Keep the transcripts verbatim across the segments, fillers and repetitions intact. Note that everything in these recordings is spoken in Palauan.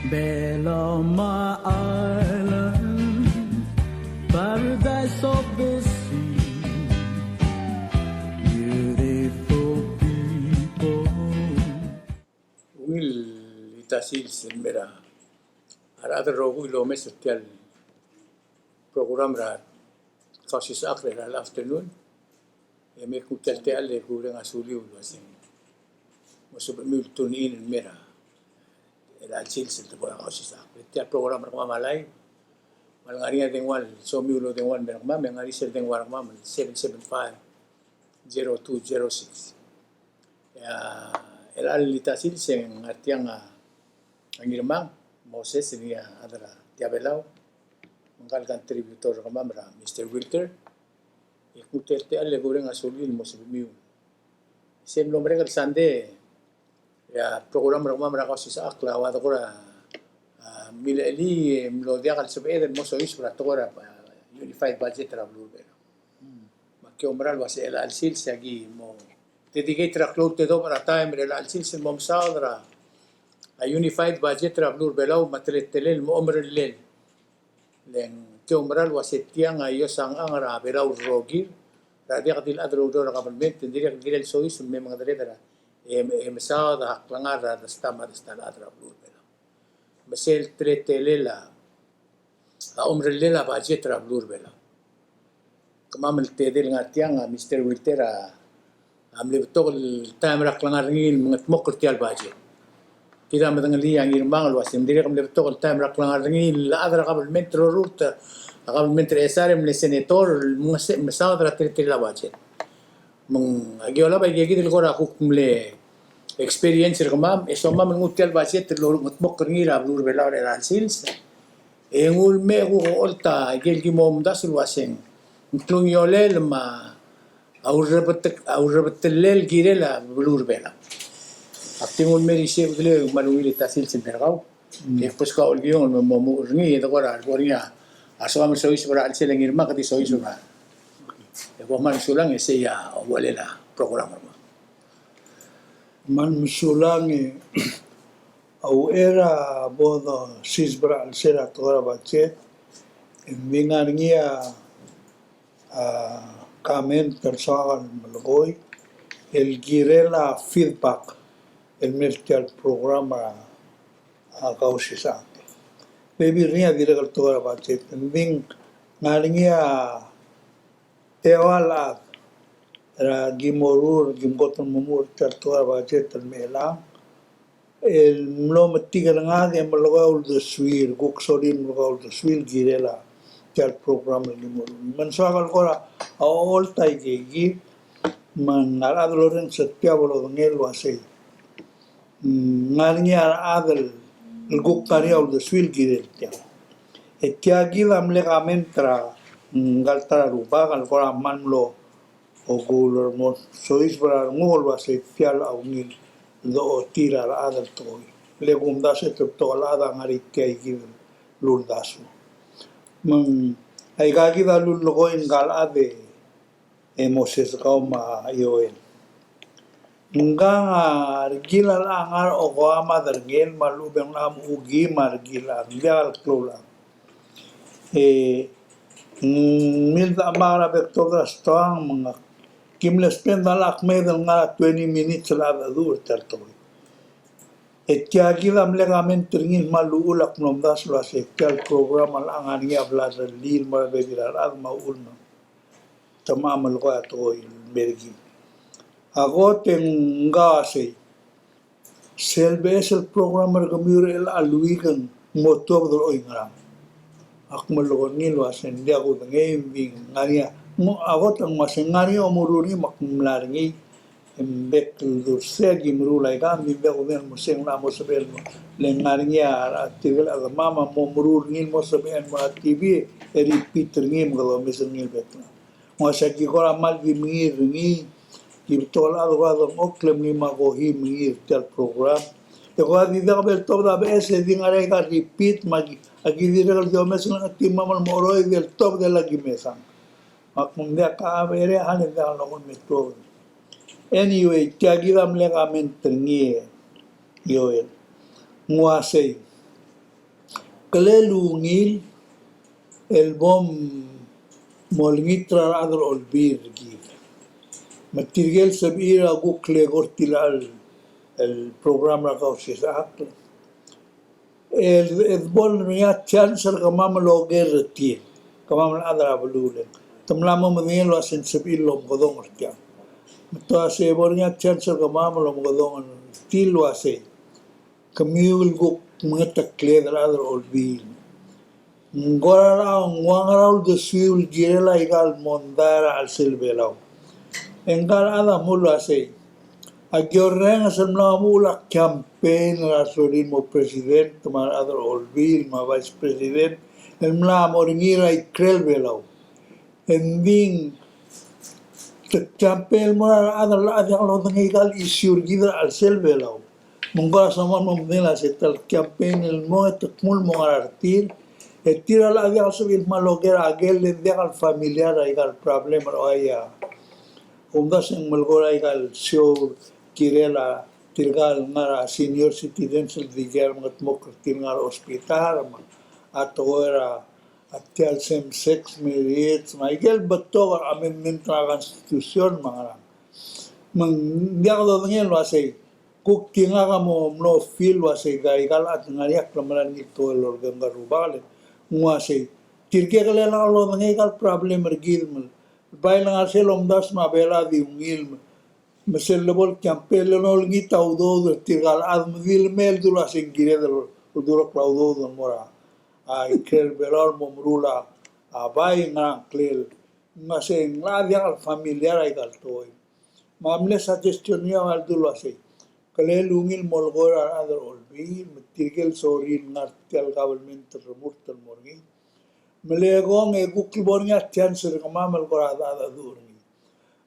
Beloma Island, paradise of the sea, beautiful people. Ungil el ta sils el mei er a rechad el rokui el omes er tia el program er a Kausisechakl er a afternoon. E me kuk tia el techall e kureng a suliu el uaseng mo sebechemiu el tune in el mei er a chelecha el sils el debo er a Kausisechakl. Tia el program er kemam a live, me a lengar er ngii a dengua el somiu el dengua el mei er kemam, e ng ngar er ngii sel dengua er kemam el seven seven five, zero two zero six. E a chelecha el ta sils e ng ngar tiang a Ngirmang Moses, ngii a chad er a Tia Belau, me ngka el contributor er kemam er a Mister Wilter. E kuk tia el techall e kureng a suliu el mo sebechemiu. Se el mlo merek el Sunday, e a program er kemam er a Kausisechakl a ua de kora, a, milechelii e mlo diak el sebeched el mo soiseb er a tekoi er a, a, unified budget er a beluu er a Belau. Me aki oumera el uase chelecha el sils e aki mo dedicate er a klou el tedobech er a taem er chelecha el sils el mo mesaod er a, a unified budget er a beluu er a Belau me a teletelel me a omerellel. Le ng ki oumera el uase tiang a iosang er a Belau el rokir er a diak di el chad el oureor er a kabelment, ng dirrek el kirel soiseb me mengedereder e, e mesaod a klengar er a desta me a desta el chad er a beluu er a Belau. Me sel teletelel a, a omerellel a budget er a beluu er a Belau. Kemam el tedei el ngar tiang a Mister Wilter a, a mle betok el taem er a klengar er ngii el mengetmokl er tia el budget. Kid a medengelii a Ngirmang el uase ng dirrek el mle betok el taem er a klengar er ngii el chad er a kabelment el rurt, a kabelment er a Chesar e mle senator el mengese-, mesaod er a teletelel a budget. Me ng aki olab a ikakid el kora kuk mle experience er kemam, e somam el nguu tia el budget el mengetmokl er ngii er a beluu er a Belau er chelecha el sils. E nguu el mei e kuk ocholt a ikel ki mo omdasu el uaseng ng klungiolel me a urrebetek-, a urrebetellel kirel a beluu er a Belau. Ak di nguu el mei er isei e kudengei me a ungil el ta sils el mei er kau. Mm. E kbeskau el kiong el mo, mo omuchel er ngii, e de kora, kora ngii a, a soam el soiseb er a chelsel e Ngirmang, kede soiseb er a. E kom kmal mesulang, e sei a uchelel a program er kemam. Kmal mesulang e, a uchei er a bo dosisebii er a chelsel a tekoi er a budget, e ng di ngar er ngii a, a comment el soak el melekoi el kirel a feedback el mei er tia el program er a, a Kausisechakl. Bebil er ngii a dirrek el tekoi er a budget, ng di ngar er ngii a eua el chad er a ki mo ruul, ki mo kot el mo muchel er tia el tekoi er a budget el mei er chelechang, el mlo metik el ngak e melekoi a uldesuir, kuk sorir el melekoi a uldesuir el kirel a tia el program el ki mo ruul. Me ng soak el kora ocholt a ikeikid, me ng a rechad el orrenges er tiang bo lodengei el uasei. Mm, ngar er ngii a rechad el kuk ngar er ngii a uldesuir el kirel tiang. E tia kid a mle comment er a, mm, ngka el ta er a rubak el kora kmal mlo okulel el mo soiseb er a renguk el uasei tia el ungil el dochotii er a rechad el tekoi. Le kumdasu e te betok el chad a ngar er tia kid el uldasu. Me ng aika kid a lullekoi ngka el chad e e Moses, kau me a Joel. Ngkang a rekil a locha ngar er a okeua me a derengel me a lechub e ng locha mochu kim a rekil a, ng diak el klou el chad. E ng mildechemak er a bek el tobed er a stoang me ng, ki mle spend a locha kmeed el ngar er a twenty minutes el cheldecheduch er tia el tekoi. E tia kid a mle comment er ngii el kmal uchul, ak mlo omdasu el uasei tia el program a locha ngar er ngii a bla lerellii el mo er a bebil a rechad me a uchul me te mo melekoi a tekoi el mer kid. A kot e ng uaisei, sel beches el program er kemiu er chelecha el week e ng mo tuobed el oingerang. Ak melekoi er ngii el uasei ng diak kudengei, ng di ngar er ngii a, ng, a kot e ng uaisei ng ngar er ngii a omeruul er ngii me ak mla er ngii. E ng bek el dulsel e ki meruul aika, ng di ng bek el kudengei el mo se ng locha mo sebechel el mo, le ng ngar er ngii a tirke el chedemam a mo meruul er ngii el mo sebechel el mo er a T V, e repeat er ngii me kede omes er ngii el bek el. Ng uaisei a ki kora kmal di mengiil er ngii, ki betok el chad el kora dengchokl e mle mei me aki mengiil er tia el program. E kora di diak bo el tobed a beches e di ngar er aika el repeat, me a ki, a ki dirrek el di omes el ngar er a team el mo cheroid el tobed el aki mesang. Me ak mo diak a, a, ere a chad e ng diak lolekoi el me tuobed. Anyway, tia kid a mle comment er ngii e Joel. Ng uaisei, Kelel ungil el bo molengit er a rechad er a Olbiil er kid. Me tirke el sebechir a kuk le kora tilechang el program er a Kausisechakl. El, el bo er ngii a chance er kemam el oker er tir, kemam el chad er a beluu, le te mla mo medengei el uasei ng sebechir el omekedong er tiang. Me te uasei bo er ngii a chance er kemam el omekedong er tir el uasei kemiu el kuk mengetekled el chad er a Olbiil. Ng kora nguu a ngar er a uldesuiu el kirel aika el mondai er a chelsel Belau. E ngka el chad a mle uasei, aki orrenges el mla mo uchul a campaign er a sorir el mo president, me a rechad er a Olbiil, me a vice president, el mla mo er ngii er a ikrel Belau. Engdi te campaign el mo er a rechad el diak lodengei aika el issue er kid er a chelsel Belau. Me ng kora soam el mo medengei el uasei te campaign el mo e te kmo el mo ngar er tir. E tir a diak el sebechir el kmal oker a ikel, le ng diak el familiar er aika el problem er a ua ia. Kumdasu e ng melekoi er aika el show kirel a tirka el ngar er a senior citizens el di ker el mengetmokl er tir el ngar er a hospital, me a tekoi er a a tia el same sex marriage, me a ikel betok el amendment er a constitution me a ngerang. Me ng diak dodengei el uasei, kuk di ngak a mo mlo feel el uasei aika el chad el ngar er ngii a klemerang el ngii el tekoi el lolekoi ngka el rubak, le ng uasei tirke el kirel a lodengei aika el problem er kid me bai le ngar er sel omdasu me a Belau a di ungil me me sel lebo el campaign el olengit a udoud er tirka el chad me di lemei el dulu el uasei ng kired el durekl a udoud el mo er a, a, ikrel Belau el mo meruul a, a, bai ngera ngklel. Me a sei ng locha diak el familiar aika el tekoi. Me a mle suggestion er ngii a dulu el uasei, kelel ungil el molekoi er a rechad er a Olbiil, me tirke el sorir el ngar er tia el government el remurt el mo er ngii. Me le kong e kuk lebo er ngii a chance er kemam el kora chedecheduch er ngii.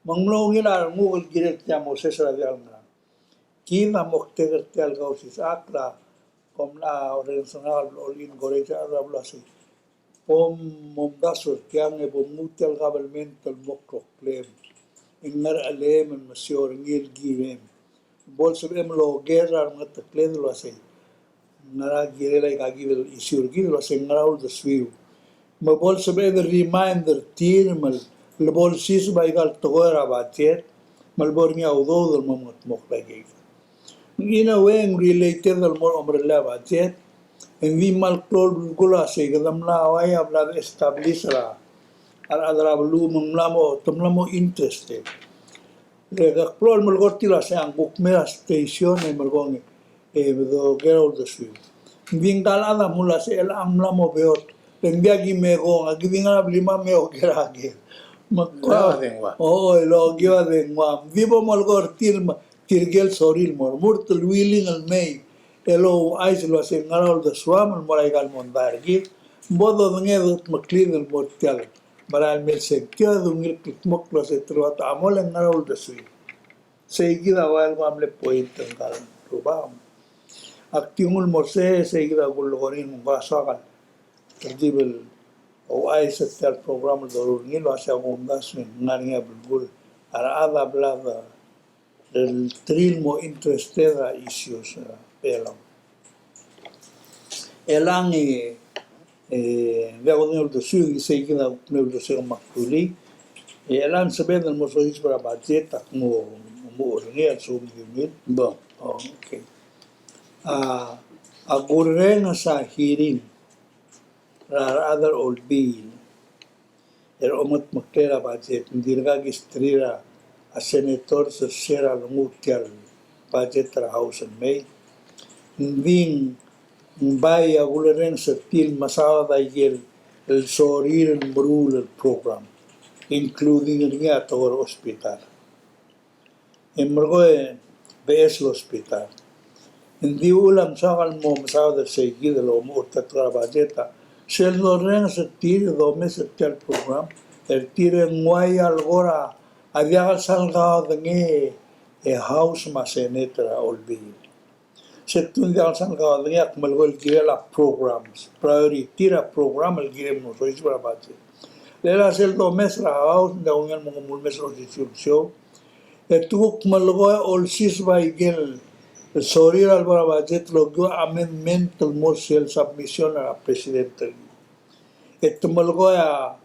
Me ng mlo ungil a renguk el kirel tia Moses er a diak el ngerang. Kid a moktek er tia el Kausisechakl a kom locha orrenges er ngak el blo el encourage er a rechad el blo uasei, bo momdasu er tiang e bo mnguu tia el government el mo kloklem, e ngerechelem el mesiou er ngii el kirem. Bo lsebechem el oker er a remengetekled el uasei ngera kirel aika kid el issue er kid el uasei ngera uldesuiu. Me bo lsebeched el remind er tir me le bo lsiseb aika el tekoi er a budget me le bo er ngii a udoud el mo mengetmokl aika kid. In a way ng related el mo er a omerellel a budget, e ng di kmal klou el belkul a sei kede mla ua ia bla de establish er a rechad er a beluu me ng mla mo, te mla mo interested. Le ke klou el melekoi er tir el uasei ng kuk mei er a station e melekoi e, e, me doker a uldesuiu. Ng di ngka el chad a mle uasei chelechang ng mla mo beot. Le ng diak ki mei kong, aki di ngar er a blimam e oker a ker. Me kora, o, e lokiu a dengua. Ng di bo molekoi er tir me tirke el sorir el mo remurt el willing el mei el ouchais el uasei ngera uldesuam el mo er aika el mondai er kid. Bo dodengei e dodmeklii el mo er tia el merael el mei el sengkio e dungil el kldmokl el uasei te rua ta a mole ngera uldesuiu. Sei kid a ua el kmo a mle point er ngka el rubak. Ak di nguu el mo er sei, sei kid a kulekoi er ngii me ng kora soak el telkib el ouchais er tia el program el doruul er ngii el uasei a kumdasu e ng ngar er ngii a belkul a rechad a bla de el try el mo interested er a issues er a Belau. Chelechang e, e, ng diak kudengei a uldesuiu, sei kid a kuk mle uldesuiu me ak dulii. E, chelechang sebeched el mo soiseb er a budget, ak mo, mo er ngii a lsekum di ungil. Bo. O, okay. A, a kurrenges a hearing er a rechad er a Olbiil er a omengetmeklel a budget, ng dirkak kisterir a senators er se er a lenguu tia el budget er a House el mei. Ng di ng bai a kulerrenges er tir el mesaod a ikel sorir el meruul el program, including er ngii a tekoi er a hospital. E merekong e beches el hospital. Ng di uchul a ng soak el mo mesaod er sei kid el omuchel er tia el tekoi er a budget a sel dorrenges er tir, domes er tia el program, er tir e ng ua ia el kora a diak el sal kaodengei e House me a Senate er a Olbiil. Se tung diak el sal kaodengei e ak melekoi el kirel a programs, priority er a program el kirem el mo soiseb er a budget. Le a sel domes er a House, ng diak kungei el mo kumulemes er a osisiu el show. E te kuk melekoi a olsiseb a ikel el sorir a lebo er a budget el okiu a amendment el mo er sel submission er a president er ngii. E te melekoi a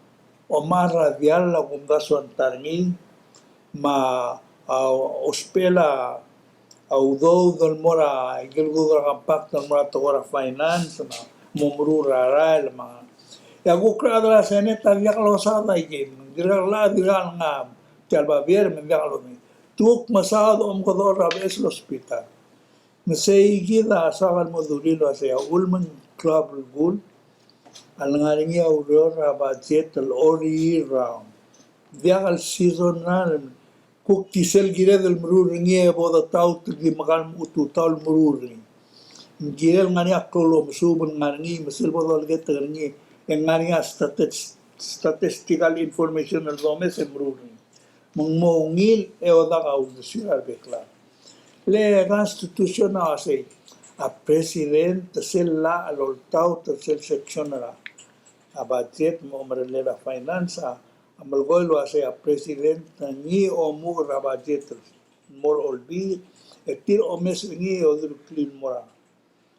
omechar er a diall a kumdasu a ta er ngii, me a, a, ousbechel a udoud el mo er a ikel kuk er a compact el mo er a tekoi er a finance, me a mo meruul er a rael, me a. E a kuk rechad er a Senate a diak losaod a ikel, dirkak locha, dirkak ngar tia el babier, me ng diak lomei. Te kuk mesaod a omekedechor er a beches el hospital. Me sei kid a soak el mo dulii el uasei a ulemeng el klou el kul a lengar er ngii a ureor er a budget el all year round. Diak el seasonal, kuk di sel kired el meruul er ngii e bo detaut el di mekall me tutau el meruul er ngii. Ng kirel ngar er ngii a klou el omesuub el ngar er ngii, me sel bo doleketek er ngii e ngar er ngii a statis-, statistical information el domes e meruul er ngii. Me ng mo ungil e odak a uldesuir a rebek el chad. Le constitution a uasei a president sel llach el oltaut er sel section er a, a budget me a omerellel a finance a, a melekoi el uasei a president ngii a omuchel er a budget el mo er a olbiil, e tir a omes er ngii e oderuklii el mo er a,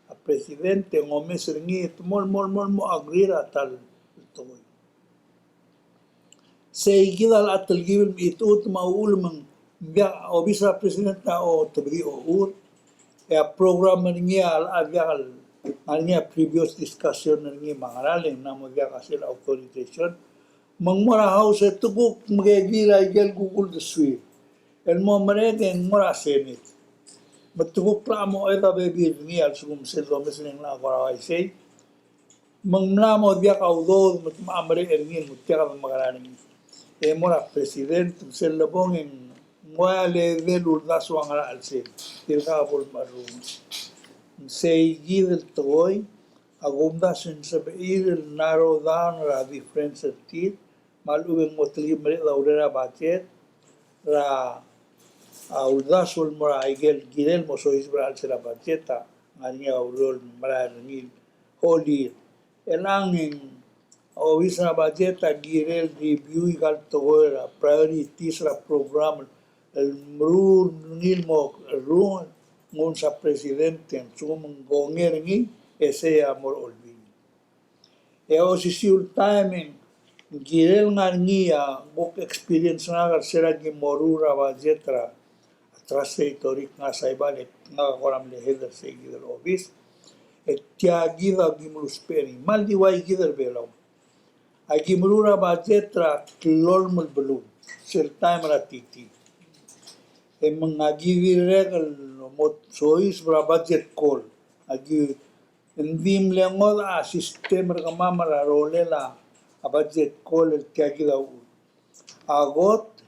a president e ng omes er ngii e te mo, mo, mo, mo agree er a ta el tekoi. Sei kid a locha telkib el mechitechut me a uchul me ng diak, obis er a president a otebedii a ochur, e a program er ngii a locha diak el, ngar er ngii a previous discussion er ngii me a ngera le ng mla mo diak a sel authorization. Me ng mo er a House e te kuk mekekii er a ikel kuk uldesuir el mo merek e ng mo er a Senate. Me te kuk locha mo oid a bebil er ngii a lsekum sel domes e ng locha kora uaisei. Me ng mla mo diak a udoud me te mocha merek er ngii el mo diak a mekerang er ngii. E mo er a president, me sel lebong e ng ua le edei el uldasu a ngera el sel. Tirka bo lemerung. Me sei kid el tekoi a kumdasu e ng sebechir el narrow down er a difference er tir, me a lechub e ng mo telkib el merek a urerel a budget, er a, a uldasu el mo er a ikel kirel el mo soiseb er a chelsel a budget a ngar er ngii a ureor el merael er ngii el whole year. E le ng, a obis er a budget a kirel el review aika el tekoi er a priorities er a program el meruul er ngii el mo rung, nguu a president e ng lsekum ng kongei er ngii e sei a mo er a olbiil. E a osisiu el taem e ng kirel ngar er ngii a kuk experience er ngak er se er a ki meruul er a budget er a trust territory, ngak a Saibal e ngak a kora mle head er sei kid el obis. E tia kid a ki mle ousbech er ngii. Mal di ua kid er a Belau a ki meruul er a budget er a klolem el beluu sel taem er a TT. E me ng a ki dirrek el mo soiseb er a budget call. A ki Ng di mle ngodech a system er kemam er a rolel a budget call el tia kid a uchul. A kot,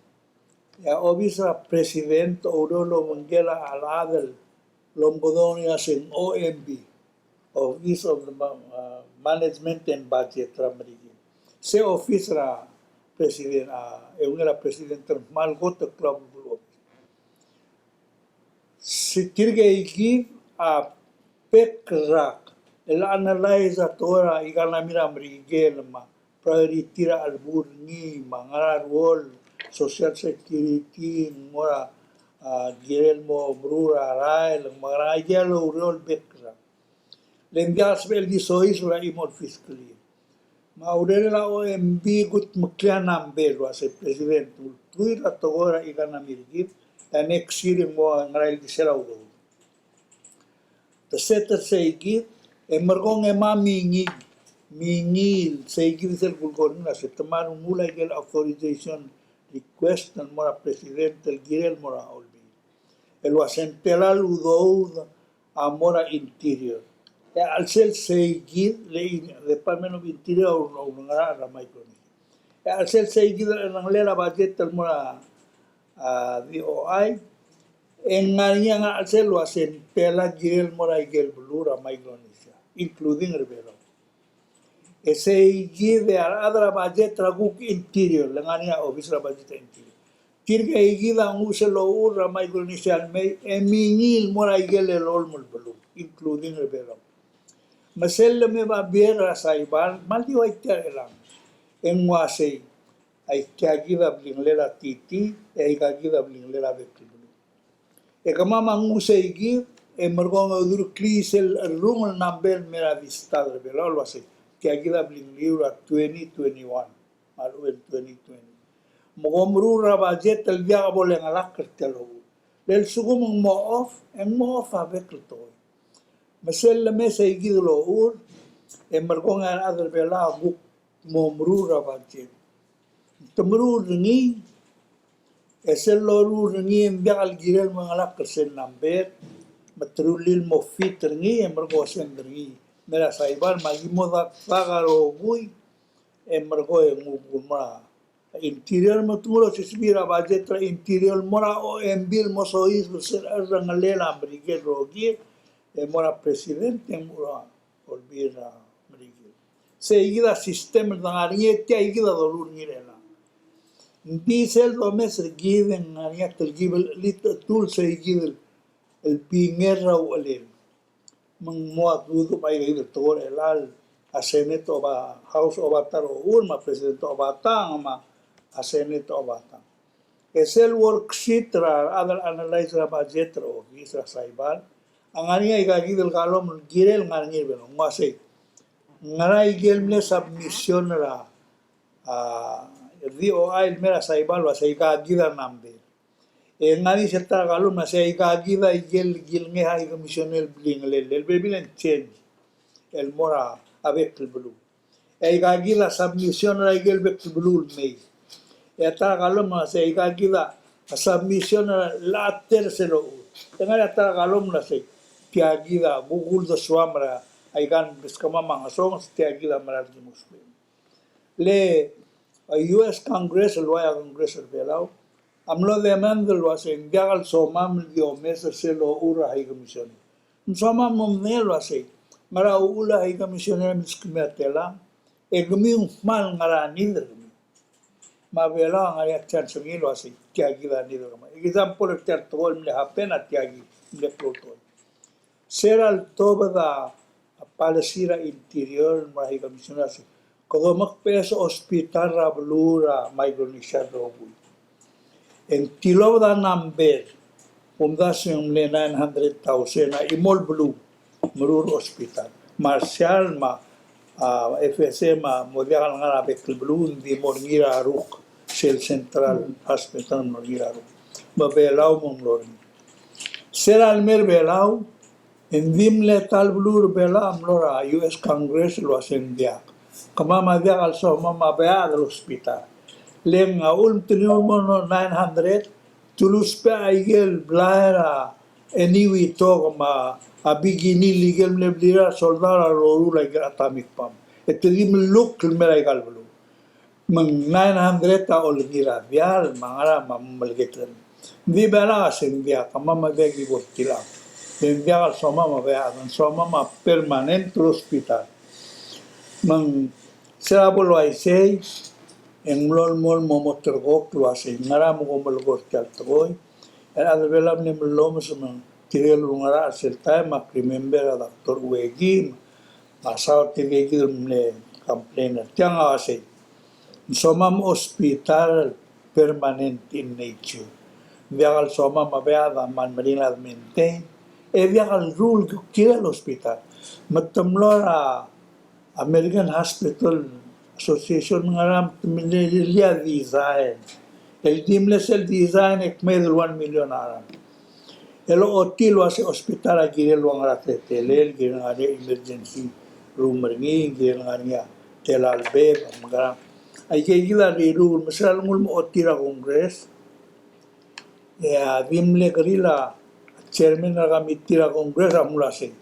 e a obis er a president a oureor el obengkel a rechad el omekedong er ngii a se ng OMB, Office of the Ma-, uh, Management and Budget er a Merikel. Se office er a president, a, e ungil a president er a kmal kot el klou el obis. Se tirke kid a bek el rak el analyze a tekoi er a economy er a Merikel me a priority er a chelebuul er ngii me a ngera a role social security, ng mo er a, a, kirel mo meruul er a rael, me a ngera a ikel oureor el bek el rak. Le ng diak el sebechel di soiseb er a chimo el fiscal year. Me a urerel a OMB a kutmeklii a number el uase president, ultuil er a tekoi er a economy er kid, e a next year e ng mo ngera el di sel a udoud. Te set er sei kid, e merekong e me a mingil, mingil, sei kid sel kulekoi er ngii el uase te mla rengul a ikel authorization request el mo er a president el kirel el mo er a olbiil. El uase ng tela el udoud a mo er a Interior. E a chelsel sei kid, le in-, Department of Interior a ur-, a ulengerachel er a Micronesia. E a chelsel sei kid el cherrengelel a budget el mo er a, a, DOI, e ng ngar er ngii a ngar er a chelsel el uase ng tela el kirel el mo er a ikel beluu er a Micronesia, including er a Belau. E sei kid e a rechad er a budget er a kuk Interior, le ngar er ngii a office er a budget er a Interior. Tirke kid a nguu sel ochur er a Micronesia el mei, e mingil el mo er a ikel elolem el beluu, including er a Belau. Me sel leme a babier er a Saibal, me ng di ua tia er chelechang. E ng uasei, aika kid a blingelel a TT, e aika kid a blingelel a bek el beluu. E kemam a nguu sei kid, e merekong e odureklii sel cherrungel number el mei er a di start er a Belau el uasei, tia kid a blingliu er a twenty twenty-one, me a lechub e ng twenty twenty. Me kom meruul er a budget el diak bo lengelakl er tia el ochur. Le lsekum ng mo off, e ng mo off a bek el tekoi. Me sel lemes a ikid el ochur, e merekong e a rechad er a Belau a kuk mo meruul er a budget. Te meruul er ngii, e sel loruul er ngii e ng diak el kirel mengelakl er sel number, me te rullii el mo fit er ngii, e merekong e send er ngii. Me er a Saibal, me aki mo dak, dak a rokui, e merekong e nguu el mo er a Interior, me te nguu el osisiu er a budget er a Interior, el mo er a O M B, el mo soiseb er sel cherrengelel a Merikel el rokir, e mo er a President, e mo er a Olbiil er a Merikel. Sei kid a system el dengar er ngii e tia kid a doluut er ngii er chelechang. Ng di sel domes er kid e ng ngar er ngii a telkib el chelitechetul sei kid el binger er a uchelel. Me ng mo a dudub a ika kid el tekoi er chelechang, a Senate a oba, House a oba ta er a uchul, me a President a oba tang, me a Senate a oba tang. E sel worksheet er a rechad el analyze er a budget er a office er a Saibal a ngar er ngii a ika kid el column el kirel ngar er ngii er a Belau, ng uasei, ngera ikel mle submission er a, a, D O I el mei er a Saibal el uasei ika kid a number. E ngar er ngii sel ta er a column el uasei ika kid a ikel kilengei a High Commissioner el blingelel, el bebil e ng change el mo er a bek el beluu. E aika kid a submission er a ikel bek el beluu el mei. E a ta er a column a sei, aika kid a submission er a later sel ochur. E ngar er a ta er a column a sei, tia kid a kuk uldesuam er a aika el beskemam a ngesonges, tia kid a mera el ki mo spend. Le a U S Congress, el uai a Congress er a Belau, a mlo demand el uasei ng diak el somam el di omes er sel ochur er a High Commissioner. Ng somam el omdengei el uasei, ngera uchul a High Commissioner a milskemiu a telang, e kemiu ng kmal ngera a need er kemiu. Me a Belau a ngar er ngii a chance er ngii el uasei, tia kid a need er kemiu. Example er tia el tekoi el mle happen a tia kid, mle klou el tekoi. Se er a letobed a policy er a Interior el mo er a High Commissioner a sei, kede omekbeches a hospital er a beluu er a Micronesia el rokui. E ng tilobed a number, kumdasu e ng mle nine hundred thousand a chimo el beluu, meruul er a hospital. Marshall me a, a, F S A me a mo diak el ngar er a bek el beluu, ng di mo er ngii er a Ruk, sel Central Hospital, mo er ngii er a Ruk. Me a Belau me ng mlo er ngii. Se er a lemei er a Belau, e ng di mle ta el beluu er a Belau a mlo er a U S Congress el uasei ng diak. Kemam a diak el somam a beaod el hospital. Le ng a ulemtelmiu el mo nine hundred, te lousbech a ikel blai er a Eniwetok me a bikini el ikel mle blil er a soldau er a loruul a ikel atomic bomb. E te di melukl el mei er aika el beluu. Me ng nine hundred a olengir a dial, me a ngera me a meleketek. Ng di Belau a sei ng diak, kemam a diak ki bo er tiang. Ng diak el somam a beaod, ng somam a permanent el hospital. Me ng se er a bo el uaisei, e ng mlo el mo el mo moterekokl el uasei, ngera me kom melekoi er tia el tekoi. E a rechad er a Belau a mle mellomes me ng tirke el oungerachel er sel taem, ak remember a Doctor Ueki, me a saul tirke kid el mle complain er tiang a uasei, ng somam a hospital permanent in nature. Ng diak el somam a beaod a kmal meringel a de maintain. E diak el ruul el kuk kirel a hospital. Me te mlo er a American Hospital Association, ngera me te mle rullii a design. El di mle sel design e kmeed el one million a cherang. El ochotii el uasei hospital a kirel ua ngera a teletelel, kirel ngar er ngii a emergency room er ngii, kirel ngar er ngii a tela el bed, me ngerang. Aike kid a riruul, me se er a lenguu el mo ochotii er a Congress, e a di mle kerir a chairman er a committee er a Congress a mle uasei,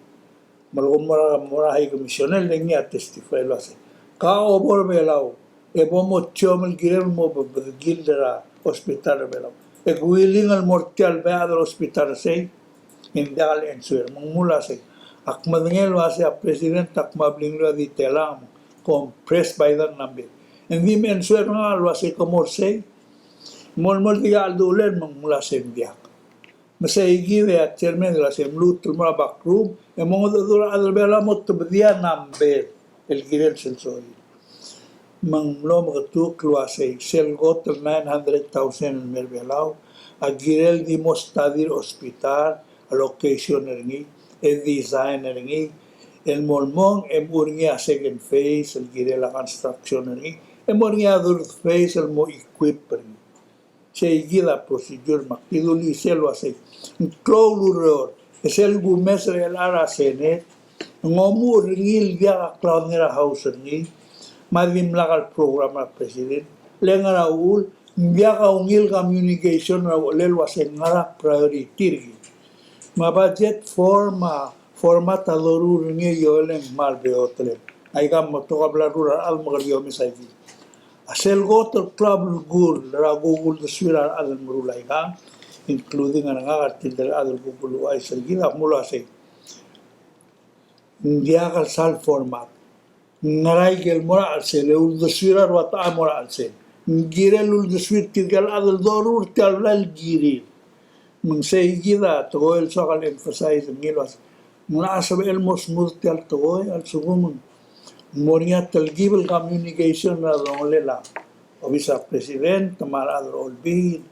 me le kom mo er a, mo er a High Commissioner, le ngii a testify el uasei, ka obo er a Belau e bo mo chiom el kirel el mo bebedekill er a hospital er a Belau. E ke willing el mo er tia el beaod el hospital er sei? E ng diak el answer. Me ng mle uasei, ak medengei el uasei a president a kmal blingliu a di telang, kom press by that number. E ng di me answer er ngak el uasei ke mo er sei? Mo, mo dikea el dulen? Me ng mle uasei ng diak. Me sei kid e a chairman el uasei mluut el mo er a back room, e mongedecheduch er a rechad er a Belau el mo tebedii a number el kirel sel sorir. Me ng mlo meketukl el uasei, sel kot el nine hundred thousand el mei er a Belau a kirel di mo study er a hospital, location er ngii, e design er ngii, el mo lmong e mo er ngii a second phase el kirel a construction er ngii, e mo er ngii a third phase el mo equip er ngii. Sei kid a procedure me ak di dulii sel uasei ng klou el ureor, e sel kumes er chelecha el Senate, ng omuchel er ngii el diak a klaodengei er a House er ngii, me a dimlak el program er a President, le ngar er a uchul, ng diak a ungil communication er a uchelel el uasei ngera a priority er kid. Me a budget form, a format a doruul er ngii e ng kmal beot el. Aika me a betok a bla leruul a rechad me kede omes aika. A sel kot el klou a belkul er a kuk uldesuir a rechad el meruul aika, including a rengak er tir el chad el kuk uluuchais er kid, a kmo uasei ng diak el sal format. Ngera ikel mo er a chelsel, e uldesuir a rua techa mo er a chelsel. Ng kirel uldesuir tirke el chad el doruul er tia el blai el kirir. Me ng sei kid a tekoi el soak el emphasize er ngii el uasei ng locha sebechel el mo smooth tia el tekoi, a lsekum ng mo er ngii a telkib el communication er a delongelel a obis er a President, me a rechad er a Olbiil,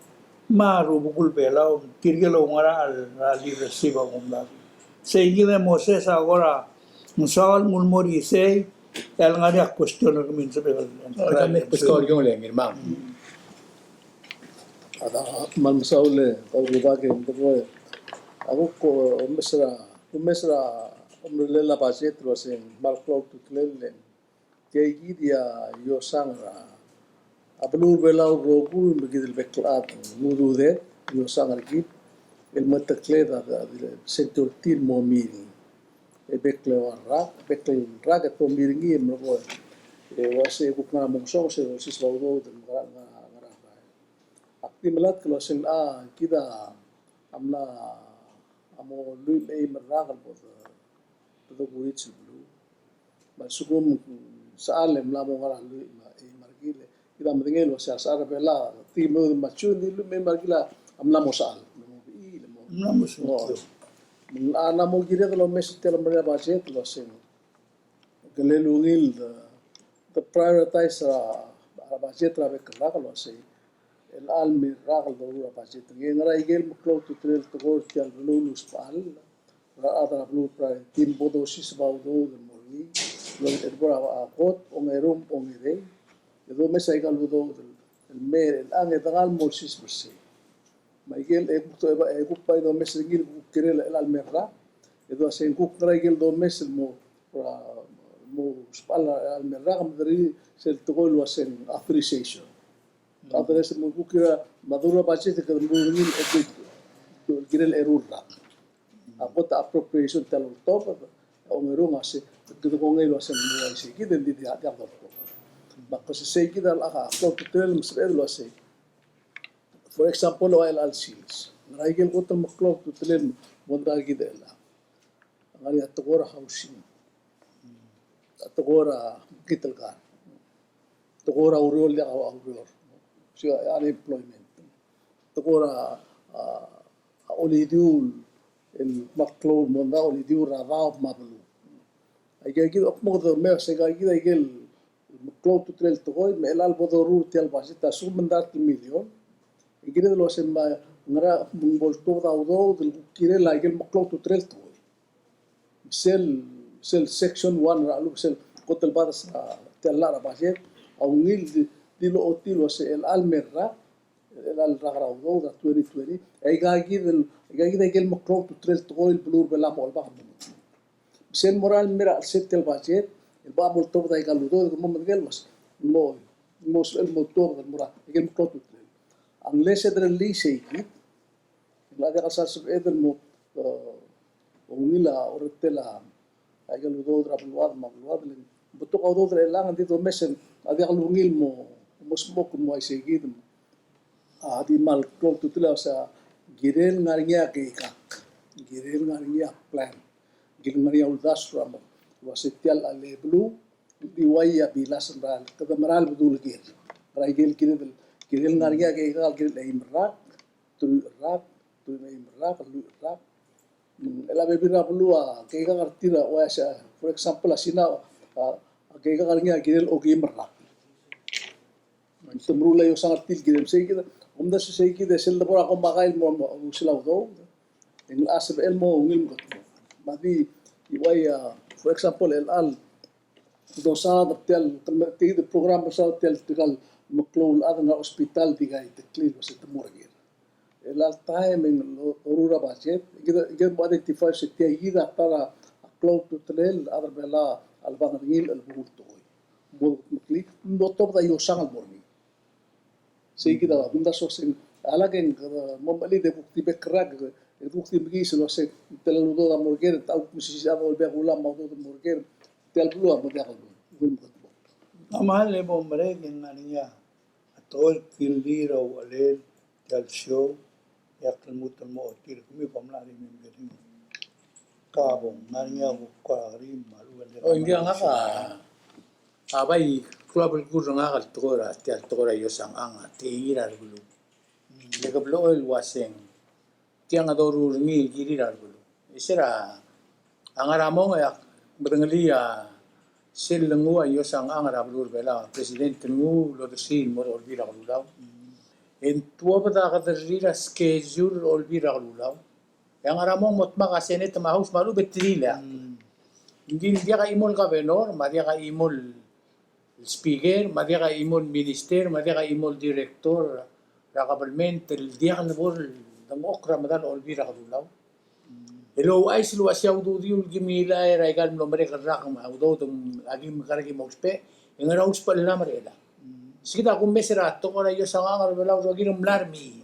me a rubekul Belau, tirke el oungerachel er a leadership a kumdasu. Sei kid e Moses a kora ng soak el mo er isei, e a lengar er ngii a question er kemiu el sebechel. Oi, kemiu el question er kemiu el ngii, Ngirmang. A kmal mesaul e kau rubak e ng tekoi. A kuk omes er a, omes er a omerellel a budget el uasei ng kmal klou a ultutelel el tia kid a iosang er a beluu er a Belau el rokui me kid el bek el chad el ududed, iosang er kid el metekled a, a, a seniority el mo mei er ngii. E bek el eua el rak, bek el rak e te mei er ngii e melekoi. E uasei kuk ngar er a mongsong, se el osisiu a udoud el ngar er a, ngar er a, ngar er a. Ak di melatk el uasei a, kid a mla, a mo lluich el eim el rak el bo de, bo de kuits el beluu. Me a lsekum sechal e mla mo ngar er a lluich me a eim el rak el, kid a medengei el uasei a sechal er a Belau, tirke el mo mature, ng di lluich me a eim el rak el a mla mo sechal, mla mo bechiil, mla mo, mla mo sechal. Me ng locha mo kired el omes er tia el omerellel a budget el uasei ng kirel ungil de, de prioritize er a, a budget er a bek el rak el uasei el chelecha el mei el rak el doruul er a budget. Ng ngera ikel meklou a ultutelel el tekoi er tia el beluu el usbechall er a rechad er a beluu el priority me bo dosiseb a udoud el mo er ngii, el bo er a kot, ongeru me ongerei, e domes aika el udoud el mei er chelechang e dengal mo olsiseb er sei. Me aikel, e kuk, e kuk bai domes er ngii el kuk kirel a chelecha el mei el rak, e dua se ng kuk ngera ikel domes el mo, mo usbechall er a chelecha el mei el rak, me deriu sel tekoi el uasei ng authorization. Authorization me kuk kirel, me a doruul a budget e kede meruul er ngii el, el kirel eru el rak. A kot a appropriation tia el oltobed a ongerung a se, kede kongei el uasei ng mo uaisei kid e ng di diak, diak dolekoi. Me a kesesei kid a locha klou a ultutelel me sebeched el uasei. For example, ua chelecha el sils. Ngera ikel kot el meklou a ultutelel el mondai kid el. Ngar er ngii a tekoi er a housing. A tekoi er a kitelkar. Tekoi er a ureor el diak a ureor. Sei a unemployment. Tekoi er a, a, a olidiuul el meklou el mondai, olidiuul er a daob me a beluu. Aika kid a kmo kede mei, se aika kid a ikel meklou a ultutelel el tekoi, me chelecha el bo doruul er tia el budget a lsekum ng dart el million. E kired el uasei me ngera me ng bo ltuobed a udoud el kirel a ikel meklou a ultutelel el tekoi. Sel, sel section one er a lluich, sel kot el bades er tia el llach er a budget, a ungil di, di lochotii el uasei chelecha el mei el rak, chelecha el rak er a udoud er a twenty twenty, aika kid el, aika kid a ikel meklou a ultutelel el tekoi el beluu er a Belau a mo chelebangel. Sel mo er a mei er a chelsel tia el budget, el bo mo oltobed aika el udoud, e kede mo medengei el uasei, mo, mo sebechel el mo tuobed el mo er a ikel meklou a ultutelel. Unless e de release e kid, ng locha diak el sal sebeched el mo, e, ungil a orretel a, aika el udoud er a beluad me a beluad, le ng betok a udoud er chelechang, ng di domes e ng locha diak el ungil mo, mo smok el mo uaisei kid. A di kmal klou a ultutelel a uasei kirel ngar er ngii a keikak, kirel ngar er ngii a plan, kirel ngar er ngii a uldasu er a mo, uasei tia el beluu, di uai a bilas er a, kede mera el bedul ker. Ngera ikel kired el, kirel ngar er ngii a keikak el kirel eim el rak, teruich el rak, teruich me a eim el rak, lluich el rak. Mm, el a bebil er a beluu a keikak er tir a uaisei, for example, a Sina, a, a keikak er ngii a kirel okeim el rak. Te meruul a iosang er tir el kirel sei kid, omdasu sei kid, sel debo er a komakai el mo, mo, mo sel a udoud. E ng locha sebechel el mo ungil mekedmokl. Me a di, uai a, for example, el chelecha el dosaod er tia el, tia el program, dosaod er tia el, tirka el meklou el chad er a hospital di kaiteklir el uase te mo er ker. El chelecha el taem e ng loruul a budget, e kid a, kid a mo identify se tia kid a ta er a klou a ultutelel el chad er a Belau a lebo er ngii el bo el tekoi. Mo meklii, mo tobed a iosang el mo er ngii. Sei kid a kumdasu el uase a lak e ng, e, mo mechelid e kuk di bek el rak, e kuk di mekiis el uase ng tela el udoud a mo er ker, e te kuk mesisiich a Olbiil er a Kelulau me a udoud a mo er ker, tia el beluu a mo diak el beluu. A kmal e bo merek e ng ngar er ngii a tekoi el kirir a uchelel tia el show, e ak lmuut el mo ochotii er kemiu, kom mla remember er ngii. Ka bo ng ngar er ngii a kuk kora kerim me a lechub e ng. O, ng di ngak a A bai klou a belkul er ngak el tekoi er a, tia el tekoi er a iosang a tekingir a rebeluu. Le ke blechoel el uaseng tiang a doruul er ngii el kirir a rebeluu. E se er a ngar er a mong e ak medengelii a sel lenguu a iosang er a beluu er a Belau, a president el nguu el odersii el mo er a Olbiil er a Kelulau. E ng tuobed a kederrir a schedule er a Olbiil er a Kelulau. E a ngar er a mong mo dmak a Senate me a House me a lechub e te di le. Ng di ng diak a chimo el governor, me a diak a chimo el speaker, me a diak a chimo el minister, me a diak a chimo el director er a government el diak lebo el dengchokl er a medal a Olbiil er a Kelulau. El ouchais el uasei a ududiu el kim ngilai er aika el mlo merek el rak me a udoud a kim kora kim ousbech, e ngera ousbech el lam er chelechang. Sei kid a kumes er a tekoi er a iosang er a Belau el rokir el mla er mei.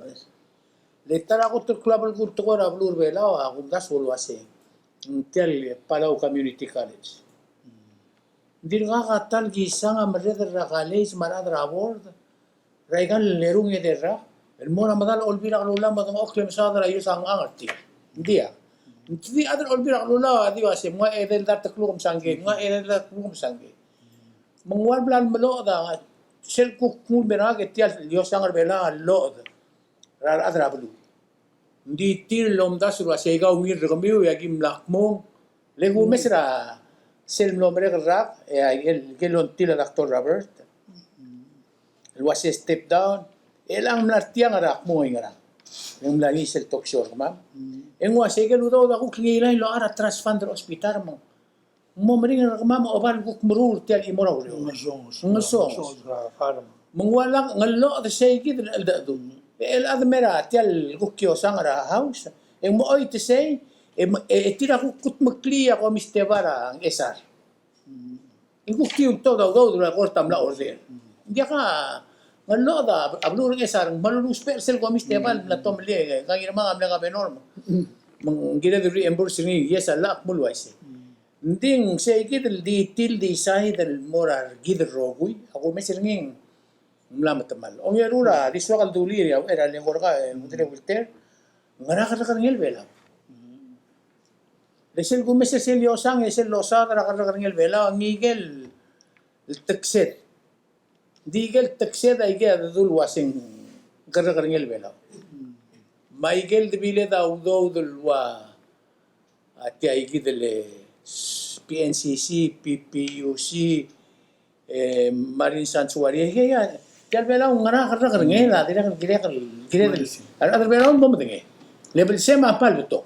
Le ta er a kot el klou a belkul el tekoi er a beluu er a Belau a kumdasu el uasei ng tia el Palau Community College. Ng dirkak a ta el kisang a merreder er a college me a rechad er a board er aika el erung e de rak el mo er a medal a Olbiil er a Kelulau me a dengchokl e mesaod er a iosang er tir. Ng diak. Ng di chad er a Olbiil er a Kelulau a di uasei, ng ua edei el dart el kluk me se ngii, ng ua edei el dart el kluk me se ngii. Me ng ua bla el meloched a, sel kuk nguu el mer a ngak e tia el iosang er a Belau a lloched er a rechad er a beluu. Ng di tir el omdasu el uasei kau ngii er kemiu e aki mla kmung. Le kumes er a sel mlo merek el rak, e a ikel, ikel ongtil a Doctor Robert el uasei step down, e chelechang ng mla er tiang er a kmung e ngerang. E ng mla ngii sel talk show er kemam. E ng uasei ikel udoud a kuk ngilai el locha er a trust fund er a hospital me ng mo meringel er kemam a oba el kuk meruul tia el chimo er a ureor. Ngesonges. Ngesonges. Me ng ua lak, ng lloched sei kid el cheldecheduch. E chelecha de mer a tia el kuk iosang er a House, e ng mo choit sei, e, e tir a kuk kudmeklii a Komistebal er a Ngchesar. E kuk tiu el tobed a udoud er a kort a mla order. Ng diak a, ng lloched a beluu er a Ngchesar, ng mla luluusbech er sel Komistebal el mla tomellii, e Ngirmang a mle governor. Me ng kired el reimburse er ngii, yes a llach, ak mle uaisei. Ng di ng sei kid el di tir el decide el mo er a rekid el rokui, a kumes er ngii ng mla metemall. Ongeru er a di soak el dulii er a uchei er a lenguu er kau e Ulterekui Ulter, ngera kerrekerngel Belau. Le sel kumes er sel iosang e sel losaod er a kerrekerngel Belau, a ngikel teksed. Di ikel teksed a ikel dedu el uaseng kerrekerngel Belau. Me a ikel debiled a udoud el ua, a tia ikid el P N C C, P P U C, e, Marine Sanctuary, e, e, tia el Belau ngera kerrekerngel, a dirrek el, dirrek el, dirrek el, a rechad er a Belau a mo medengei. Le belsem a kmal betok.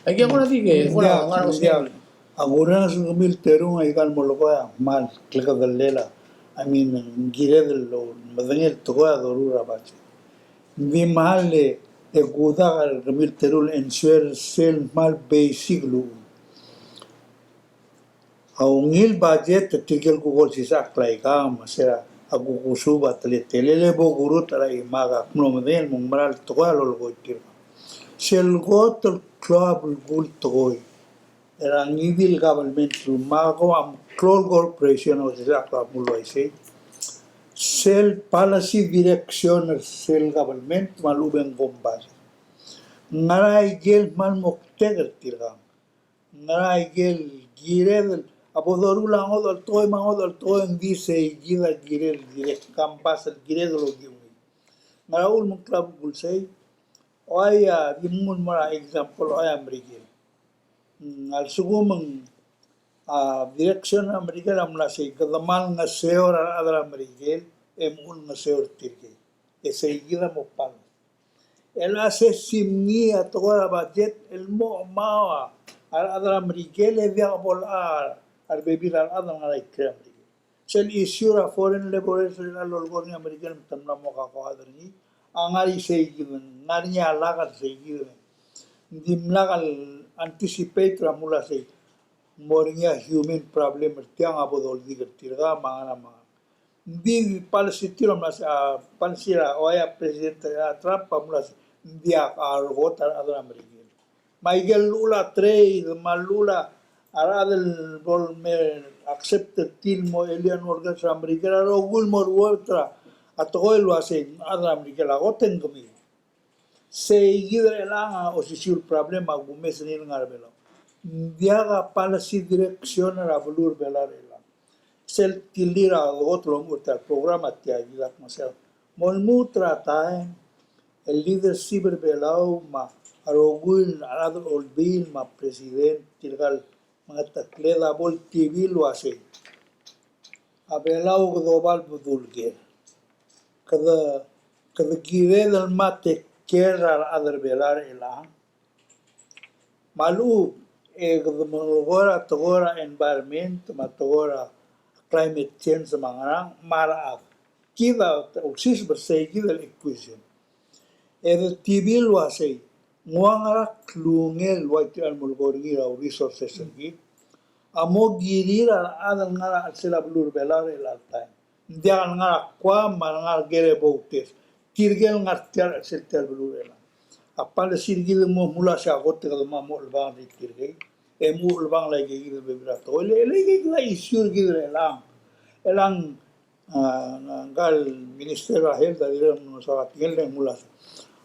Aike kora di ke, kora ngar er a Australia. A kurenges er kemiu el terung a ikal molekoi a kmal klekedellel a, I mean, ng kired el medengei el tekoi a doruul er a budget. Ng di kmal e kudak er kemiu el terung el answer er sel kmal basic el uchul. A ungil budget e tirke el kuk olsisechakl a ikang me se er a kuk ousbech a teletelel e bo kurut er a chimak a kmo medengei el mo ng mera el tekoi a lolekoi tirka. Sel kot el klou a belkul tekoi er a ngii di el government el mako a meklou el corporation a olsisechakl a kmo uaisei. Sel policy direction er sel government me a lechub e ng kombalii. Ngera ikel kmal moktek er tirkang. Ngera ikel kired el, a bo doruul a ngodech el tekoi me a ngodech el tekoi, ng di sei kid a kired el dirrek el kambas el kired el okiu ngii. Ngera uchul me ng klou a belkul sei, oi a, di mnguu el mo er a example, oi a Merikel. Mm, a lsekum ng, a, direction er a Merikel a mla sei, kede kmal ngeseu er a rechad er a Merikel, e mnguu el ngeseu er tirke. E sei kid a mo pal. El a se simngii a tekoi er a budget el mo chemau a rechad er a Merikel e diak bo locha a rebebil er a rechad el ngar er a ikrel a Merikel. Sel issue er a foreign laborers el lolekoi er ngii a Merikel me te mla mo kakoad er ngii a ngar er sei kid, ngar er ngii a lak er sei kid. Ng dimlak el anticipate er a mla sei mo er ngii a human problem er tiang a bo doldik er tirka me a ngar er a, me a ngar er a Ng di policy tir a mla se, a, policy er a, ua a President er a Trump a mla se, ng diak a rekot a rechad er a Merikel. Me aike el llechul a trade, me a llechul a rechad el bo leme accept er tir el mo alien workers er a Merikel, a rokui el mo ruebet er a tekoi el ua se, a rechad er a Merikel a kot e ng kemiu. Sei kid er chelechang a osisiu el problem a kumes er ngii el ngar er a Belau. Ng diak a policy direction er a beluu er a Belau er chelechang. Sel tilir a kot el omuchel er tia el program a tia kid a kmo sel mo lmuut er a taem el leadership er a Belau me a rokui el chad er a olbiil me a president, tirka el mengetekled a bo ltibil el ua sei, a Belau kede oba el bedul ker. Kede, kede kired el me take care er a rechad er a Belau er chelechang. Me a lechub e kede melekoi er a tekoi er a environment me a tekoi er a climate change me a ngerang me a rechad. Kid a ulsiseb er sei kid el equation. E de tibil ua sei, ng ua ngera klungel el ua tia el melekoi er ngii er a resources er kid a mo kirir a rechad el ngar er a chelsel a beluu er a Belau er chelecha el taem. Ng diak el ngar er a Guam me a ngar er a Kereboutes. Tirke el ngar tia er a chelsel tia el beluu er chelechang. A policy er kid el mo mla se a kot e kede mo chelebangel er tirke. E mo chelebangel aike kid el bebil er a tekoi. Le, le aike kid a issue er kid er chelechang. Chelechang a, ngka el Minister er a Health a dirrek el mlo soak a tekingel e ng mla se,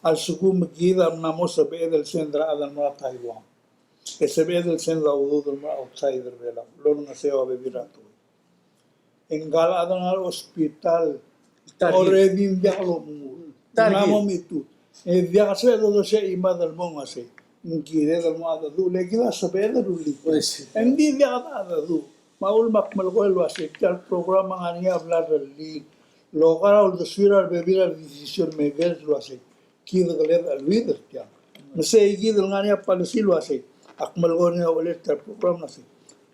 a lsekum kid a mla mo sebeched el send er a chad el mo er a Taiwan, e sebeched el send a udoud el mo er a outside er a Belau, lolengeseu a bebil er a tekoi. E ngka el chad el ngar er a hospital already ng diak lomengur. Ng mla mo mitu. E diak a sebeched el dosiik a chimad el mo ua sei, ng kired el mo a dedu, le kid a sebeched el rullii. E ng di diak a dedu. Me a uchul me ak melekoi el ua sei, tia el program a ngar er ngii a blai el rullii el oker a uldesuir a rebebil er a decision makers el ua sei, kid a keled a cheleuid er tiang. Me sei kid el ngar er ngii a policy el ua sei, ak melekoi er ngii a uchelel tia el program el ua sei,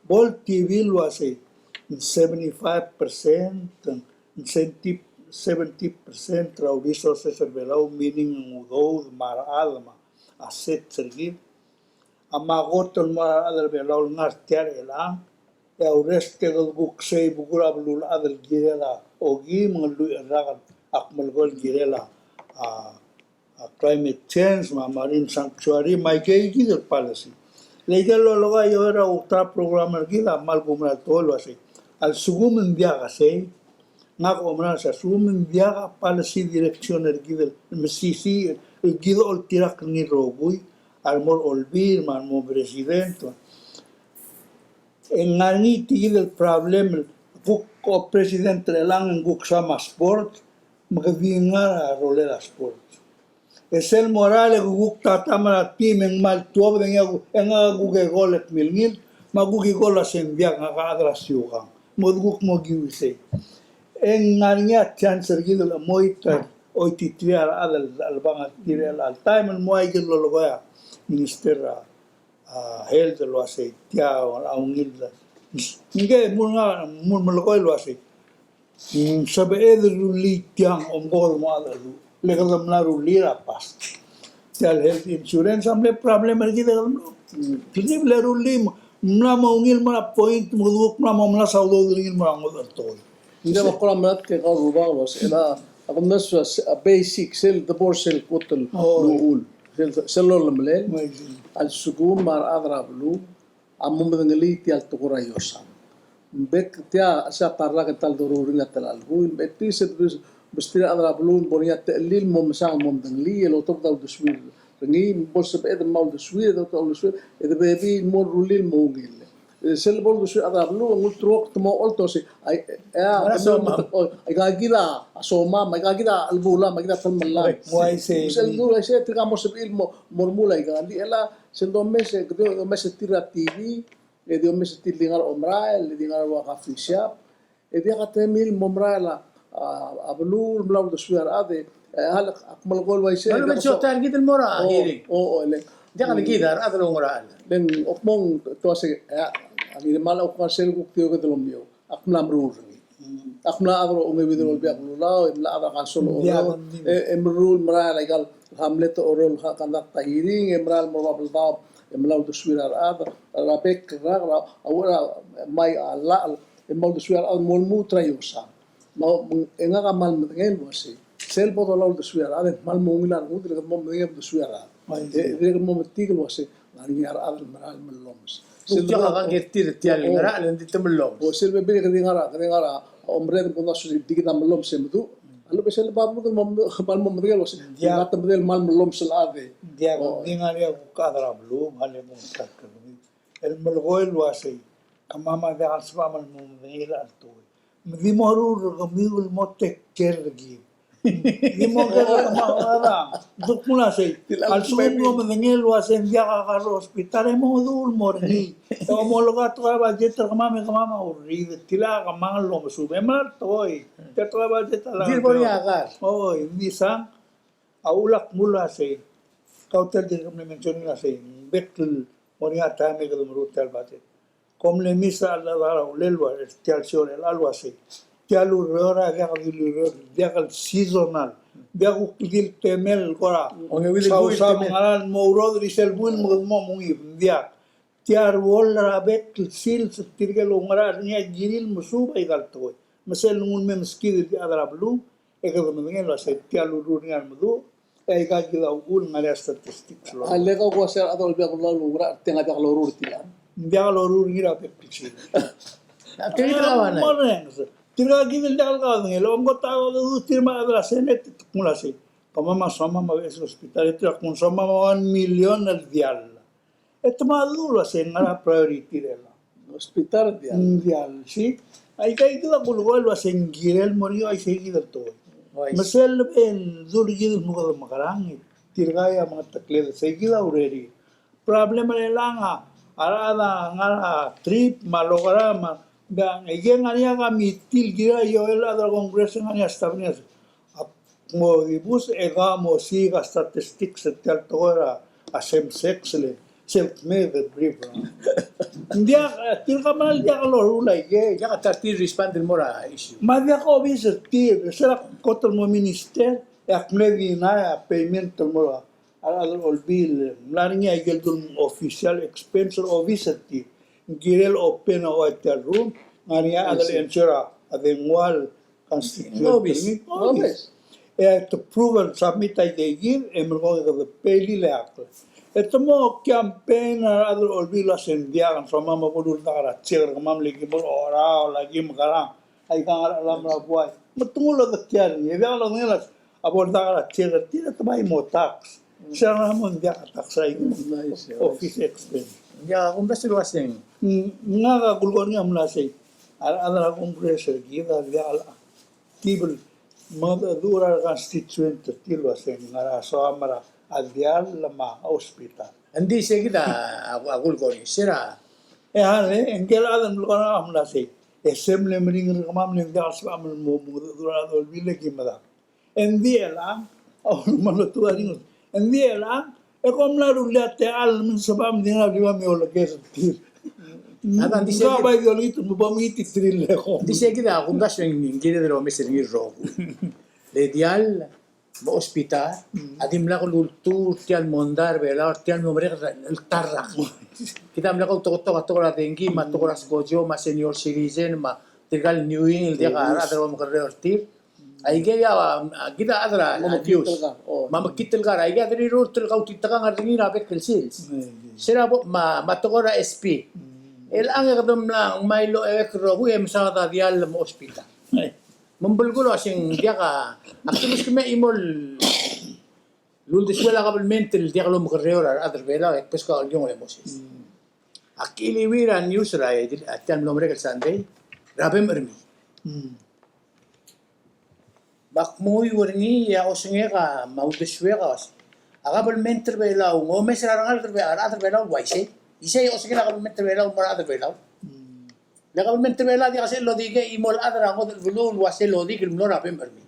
bo ltibil el ua sei, ng seventy-five percent, ng seventy, seventy percent er a resources er a Belau, meaning ng udoud me a rechad me a assets er kid, a mo kot el mo er a rechad er a Belau el ngar tia er chelechang, e a rest e kede kuk sei bekur a beluulechad el kirel a okeim, me ng lluich el rak el ak melekoi el kirel a, a, a climate change, me a marine sanctuary, me aike kid el policy. Le aike el lolekoi a ioer a ultra program er kid a kmal kumerang el tekoi el ua sei, a lsekum ng diak a sei, ngak a oumera el ua sei, a lsekum ng diak a policy direction er kid el mesisiich el kid a oltirakl er ngii el rokui, a remo er a olbiil me a remo er a president, e ng ngar er ngii tia kid el problem el kuk ko president er chelechang e ng kuk soam a sport, me ke di ngar er a rolel a sport. E sel morael e ke kuk tatam er a team e ng kmal tuobed e ngii a kuk, e ngak a kuk eko el kmilngil, me a kuk eko el ua se ng diak, ngak a chad er a siukang. Me kede kuk mo kiu isei. E ng ngar er ngii a chance er kid el chemoit, choititerir a rechad el, el chelebangel er tir er chelecha el taem el mo aike el lolekoi a Minister er a a, health el ua sei, tia a ungil. Ngke, mul nga, mul melekoi el ua sei, mm, sebeched el rullii tiang, omko el mo a dedu. Le kede mla rullii er a past. Tia el health insurance a mle problem er kid e kede mlo, mm, kede mle rullii, mla mo ungil mo er a point, me kede kuk mla mo melasem a udoud er ngii el mo er a ngodech el tekoi. Ng di mo kora melatk e kau el rubak el ua sei, a, a, a basic, sel debo er sel kot el uchul. Sel, sel lolemelel, a lsekum a rechad er a beluu a mo medengelii tia el tekoi er a iosang. Ng bek tia, se a ta el rak e ta el doruul er ngii a ta el chelbuul, me tia se bes-, besterir a rechad er a beluu, bo er ngii a techellir el mo mesang el mo medengelii, el otobed a uldesuir er ngii, bo lsebeched el mo uldesuir, e otobed a uldesuir, e de bebil el mo rullii el mo ungil. E sel bo luldesuir a rechad er a beluu, ng ulterekokl el mo ocholt el ua sei, ai, e, a, aika kid a somam, aika kid a chelebulam, aika kid a telemellel. Uaisei. Sel du, uaisei, tirka mo sebechir el mo, mo remuul aika. Ng di chelecha, sel domes, e, kede omes er tir er a T V, e di omes er tir el di ngar er a omerael, e di ngar er a ua coffee shop, e diak a temir el mo merael a, a, a beluu el mla uldesuir a rechad, e, E, a, ak melekoi el uaisei. Ng di siotai er kid el mo er a hearing. O, o, le. Ng diak el kid a rechad el oungerachel. Le ng kmo ng te uase, e, a, a, ngii di mal a kuk ngar sel kuk tiu kid el omiou. Ak mla meruul er ngii. Ak mla chad er a ongeuid el Olbiil er a Kelulau, e mla chad er a council er a Oreor, e, e meruul el merael aika el hamlet er a Oreor el conduct a hearing, e merael el mo er a Babeldaob, e mla uldesuir a rechad, er a bek el rak, er a, a uchei er a mei a llach, e mla uldesuir a rechad el mo lmuut er a iosang. Me, me, e ngak a kmal medengei el uasei. Sel bo dola uldesuir a rechad, e kmal mo ungil a rengud, e kede mo medengei el uldesuir a rechad. Ai, e, e dirrek el mo metik el uasei, ng ngar er ngii a rechad el merael el mellomes. Sel diak a ker tir, tia el ngerachel e ng di te mellomes. O, sel bebil e kede ngar er a, kede ngar er a, omerreder el kmo ng soal di kid a mellomes e meduch. A lebo sel bo meduch, kmal mo medengei el uasei, ng diak, ng diak te medengei el kmal mellomes el chad e. Ng diak, ng di ngar er ngii a kuk chad er a beluu, me a lebo ng kat el melekoi el uasei. Kemam a diak el sebecham el mo medengei er a tekoi. Me di mo ruul er kemiu el mo take care er kid. Di mo ker er kemam a rechad. Duk mla sei. A lsekum kom medengei el uasei ng diak a kar er a hospital e mo meduch el mo er ngii. E kom olekoi a tekoi er a budget er kemam e kemam a urrid. Tilechang e kemam a lomesuub. E mla er a tekoi. Tia tekoi er a budget a lak. Di bo er ngii a kar. Oi, ng di sang. A ulak mla sei. Kau tia el dirk mle mention el uasei. Bek el mo er ngii a taem e kede meruul tia el budget. Kom mle mesa a llach er a uchelel el ua, er tia el sio el llach el uasei. Tia el ureor a diak di el ureor, diak el seasonal. Diak kuk di el temel el kora. Ongeuid el buil el temel. Sausau me a ngera el mo urodel er sel buil me kede mo ungil. Diak. Tia el ruoll er a bek el sils, tirke el oungerachel er ngii a kirir el mesuub aika el tekoi. Me sel nguu el me meskid el di chad er a beluu, e kede medengei el uasei tia el ureor er ngii a meduch, e aika kid a uchul ngar er ngii a statistics el. A le kau ko uasei a rechad er a Olbiil er a Kelulau el oungerachel er tiang a diak loruul er tiang. Ng diak loruul er ngii er a bek el sils. Tirka kid el diak el kaodengei, el omko ta, tir me a rechad er a Senate, te kmo el uasei. Kemam a somam a beches el hospital, e tir a kmo ng somam a one million el diall. E te mla dmu el uasei ng ngar er a priority er chelechang. Hospital diall. Ng diall, si. Aika kid a kulekoi el uasei ng kirel el mo er ngii a isei kid el tekoi. Me sel lebo el dul kid el mo kede mekerang, tirka a mengeteklel sei kid a urerir. Problem er chelechang a, a rechad a ngar er a trip, me a lokera, me a, aike ng ngar er ngii a committee el kirel a ioel el chad er a Congress, ng ngar er ngii a staff er ngii a Ak mo dibus e ka mo siik a statistics er tia el tekoi er a same sex le sel kmeed el brief. Ng diak, tirka a mera el diak loruul aike. Diak a ta tir respond el mo er a issue. Me a diak obis er tir, se er a kot el mo minister, e ak mle deny a payment el mo er a a rechad er a Olbiil, ng mla er ngii a ikel dul official expense er a obis er tir. Ng kirel open a hotel room, ng ngar er ngii a chad el answer a dengua el constituent er ngii. Obis. E te prove el submit aike kid, e merekong e kede pay el ileakl. E te mo campaign a rechad er a Olbiil el uasei ng diak, ng somam a bo luldak er a check er kemam le ki mo er a Oreor, a ki mekerang. Aika ngar er a chelam er a buai. Me te nguu el odekial er ngii, e diak lodengei el uasei a bo ldak er a check er tir e te bai mo tax. Se er a mo ng diak a tax er a office expense. Ng diak a kumdasu el uasei. Ng, ngak a kulekoi er ngii a mla sei. A rechad er a Congress er kid a diak el active el mengedecheduch er a reconstituent er tir el uasei ng ngar er a soam er a diall me a hospital. Ng di sei kid a, a, a kulekoi er ngii, se er a. E a le, e ngike el chad el mlo kora a mla sei. E se mle meringel er kemam le ng diak el sebecham el mo, mo mengedecheduch er a Olbiil e ki medam. Ng di chelechang, a ulemal oltuu a ringel. Ng di chelechang, e kom mla rullii a techall me ng sebecham di ngar er a blimam e oleker er tir. Ng di sei kid a, bai di olengit me bo mengit er tir el eko. Ng di sei kid a kumdasu e ng kired el omes er ngii el rokui. Le diall, me a hospital, a dimlak lultuu er tia el mondai er a Belau, er tia el mlo merek el ta el rak. Kid a mla ko tekoi, tekoi er a dengue, me a tekoi er a skojo, me a senior citizen, me tirka el New England, el diak a rechad el omekerreu er tir. Aike a, a, kid a chad er a news. Me a mekngit el kar, aike a dirrek el kautitekangel er ngii er a bek el sils. Se er a bo, me a, me a tekoi er a S P. Chelechang e kede mla ngmai el oekek el rokui e mesaod a diall me a hospital. Me ng belkul a uasei ng diak a, ak di meskemiu a chimo el uldesuel a kabelment el diak lomekerreu er a rechad er Belau, e kbeskau a Oliong el Moses. Ak kiliuii er a news er a, a tia el mlo merek el Sunday, er a Bem Ermii. Me ak menguiu er ngii e a osengek a, me a uldesuek a, a kabelment er Belau, ng omes er a rengalek er Be-, a rechad er Belau el uaisei. Isei a osengel a kabelment er Belau el mo er a rechad er Belau. Le kabelment er Belau a diak sel lodikei a chimo el chad er a ngodech el beluu el uasei lodik el mlo er a Bem Ermii.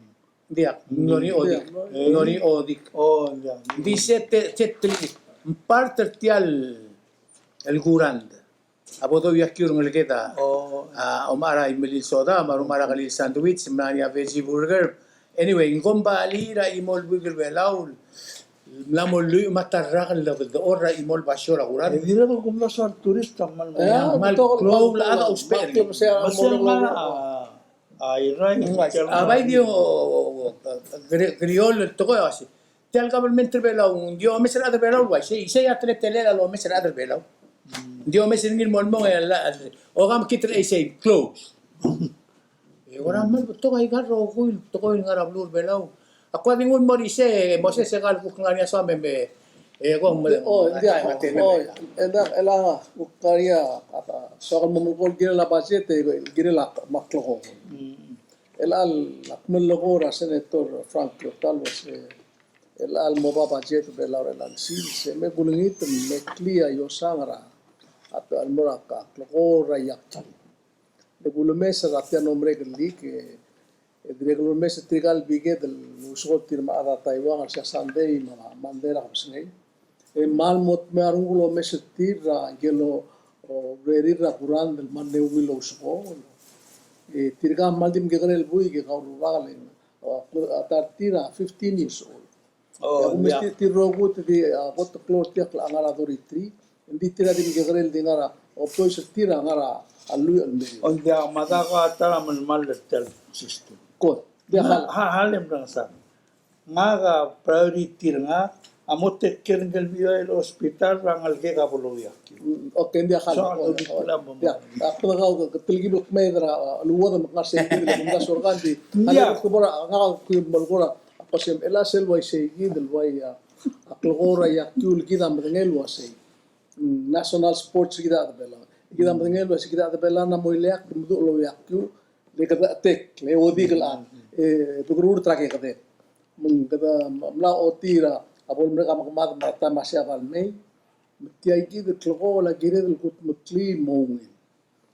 Diak, ng di odik. Ng di odik. O, ng di. Ng di se te, se te, part er tia el kurand a bo doiakiu er a ngeleked a, a, omechar a imelil soda, me a rumechar a kelil sandwich, me a ngii a veggie burger. Anyway, ng kombalii er a chimo el buik er a Belau el mla mo lluich me a ta el rak el dechor er a chimo el basio er a kurand. E dirrek el kumdasu a tourist a kmal, a kmal klou el chad a ousbech er ngii. A, Irrai, a bai di o, o, o, keriol el tekoi a uase tia el government er a Belau, ng di omes er a rechad er a Belau el uaisei, isei a teletelel a lomes er a rechad er a Belau. Ng di omes er ngii el mo el mong e a, o ka mekngit er a isei, close. E kora mal betok aika el rokui el tekoi el ngar er a beluu er a Belau. Ak ua di nguu el mo er isei, e Moses, e kuk ngar er ngii a soam e me, e kong me, o, ng diak, o, e ng diak, e ng kuk ngar er ngii a, a, soak el mo melekoi el kirel a budget, e kirel a, me a klekool. Chelecha el ak melekoi er a Senator Frank Kyota el uase, chelecha el mo oba budget er a Belau er chelecha el sils, e me kulengit me klii a iosang er a, a, a mo er a klekool er a iakiu. Le kulemes er tia el mo merek el league, e, e dirrek el ulemes er tirka el biked el ousekool, tir me a chad er a Taiwan, er se a Sunday me a Monday er a kebesengei. E kmal mo dmeu a renguk el omes er tir er a ikel, o, urerir er a kurand el mle ungil el ousekool. E tirka a kmal di mekekerei el buik e kau el rubak el, o, a ta er tir a fifteen years old. O, e a kumestir tir el rokui e te di, a, kot el klou er tir a ngar er a thirty-three. Ng di tir a di mekekerei el di ngar er a, o, boys er tir a ngar er a lluich el mei. O, ng diak, me a dak a ta er a melemall er tia el system. Kot, ng diak, a, hal-, halem er a ngesang. Ngak a priority er ngak a mo take care er ngike el bebil el hospital er a ngelekek a bo louiakiu. Mm, okay, ng diak, hal-, soak el, o, di, o, klemam. Diak, a, kede kau, ke, ke telkib el kmeed er a, a, luodem el ngar er sei kid el kumdasu er kau, ng di, ng diak, a, kebor a, ngak a kui melekoi er a, a, kosem, chelecha sel uaisei kid el uai a, a klekool er a iakiu el kid a medengei el uasei. Mm, national sports er kid a chad er a Belau. Kid a medengei el uasei kid a chad er a Belau a mo ileakl el meduch el ouiakiu, le kede chetek, le odikel a, e, bekerurt er a kekedeb. Me ng kede mla ochotii er a bo lemerek a mekemad me a taem a se a bo el mei. Me tia kid el klekool a kired el kudmeklii el mo ungil.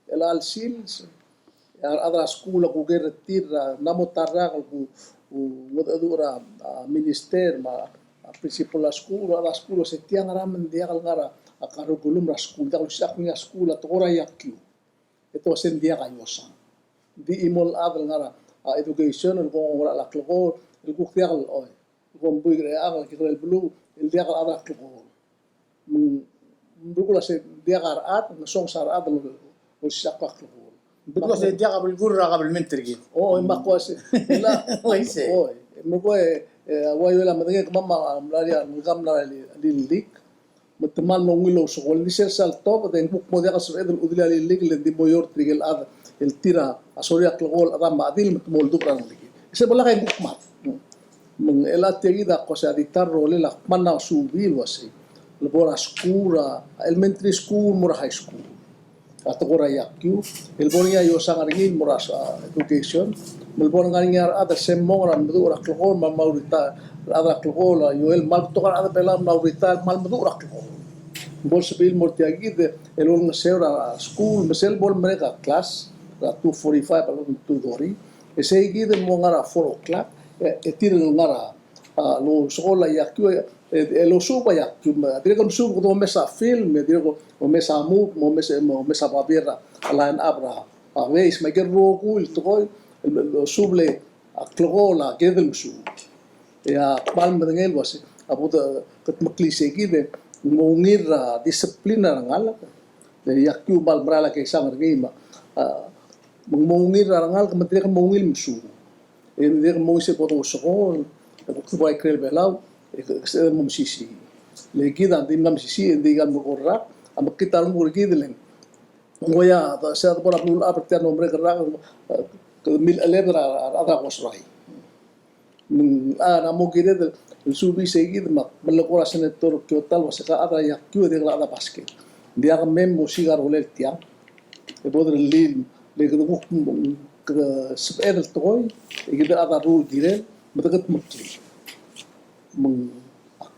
Chelecha el sils, e a rechad er a skuul a kuker er tir, a, ng mo ta el rak el ku, kungedecheduch er a, a, minister me a, a, principal er a skuul, a rechad er a skuul a se tia ngera me ng diak el ngar er a, a, curriculum er a skuul, diak el ulsichakl er ngii a skuul a tekoi er a iakiu. E te uase ng diak a iosang. Ng di chimo el chad el ngar er a, a, education el kongei er a klekool el kuk diak el, oi, el kmo buik er a, a, kekerei el beluu el diak el chad er a klekool. Me ng, me ng belkul a se diak a rechad, ng songes a rechad el olsisechakl a klekool. Belkul a se diak a belkul er a kabelment er kid. O, e me ak uase, ela, o, isei. O, e me ko e, e, a ua Joel a medengei, kemam a mla er ngii, a mla er ngii a lillik. Me te kmal mo ungil el ousekool, ng di sel sal top, e ng kuk mo diak el sebeched el chudelii a lillik, le ng di mo eou er tirke el chad el tir a sorir a klekool, a chad me a chedil, me te mo oldubech er a rengelekir. E se bo lak e ng kuk mad. Me ng chelecha tia kid a ko se a di ta el rolel a kmal mla suubii el uasei, le bo er a skuul, er a elementary school mo er a high school, a tekoi er a iakiu, el bo er ngii a iosang er ngii el mo er a, a, education, me le bo er ngii a rechad el se mong er a meduch er a klekool, me a mla retire a rechad er a klekool, a Joel, me a betok a rechad er a Belau el mla retire el kmal meduch er a klekool. Bo lsebechir el mo er tia kid el olengeseu er a skuul, me sel bo lemerek a klas er a two forty-five el two thirty. E sei kid el mo ngar er a four o'clock, e, e tir el ngar er a, a, losekool a iakiu, e, e losuub a iakiu, me a dirrek el mesuub e kede omes a film, e dirrek el omes a move, me omes, me omes a babier er a line up er a, a base, me aike el rokui el tekoi, el, el losuub le a klekool a kired el mesuub. E a kmal medengei el uasei, a bo de kudmeklii sei kid e ng mo ungil er a discipline er a rengalek. Le iakiu a kmal merael a keisang er ngii me a, a, me ng mo ungil er a rengalek me ng dirrek el mo ungil el mesuub. E ng dirrek el mo ungil se bo dosekool, e kuk bo er a ikrel Belau, e ke, ke sebeched el mo mesisiich. Le kid a di mla mesisiich, e ng di kmal mo er a rak, a mekngit a renguk er kid le ng Ng ua, se a debo er a beluulechad er tia el mo merek el rak, e, kede milechelebed er a, a, a rechad er a Kosrae. Me ng, a, ng mo kired el suubii sei kid me ak melekoi er a Senator Kyota el uase ka chad er a iakiu e dirrek el chad er a basket. Ng diak mei me mosiik a rolel tiang. E bo derellii, le kede kuk, kede sebeched el tekoi, e kid a chad er a rulel kirel, me de kudmeklii. Me ng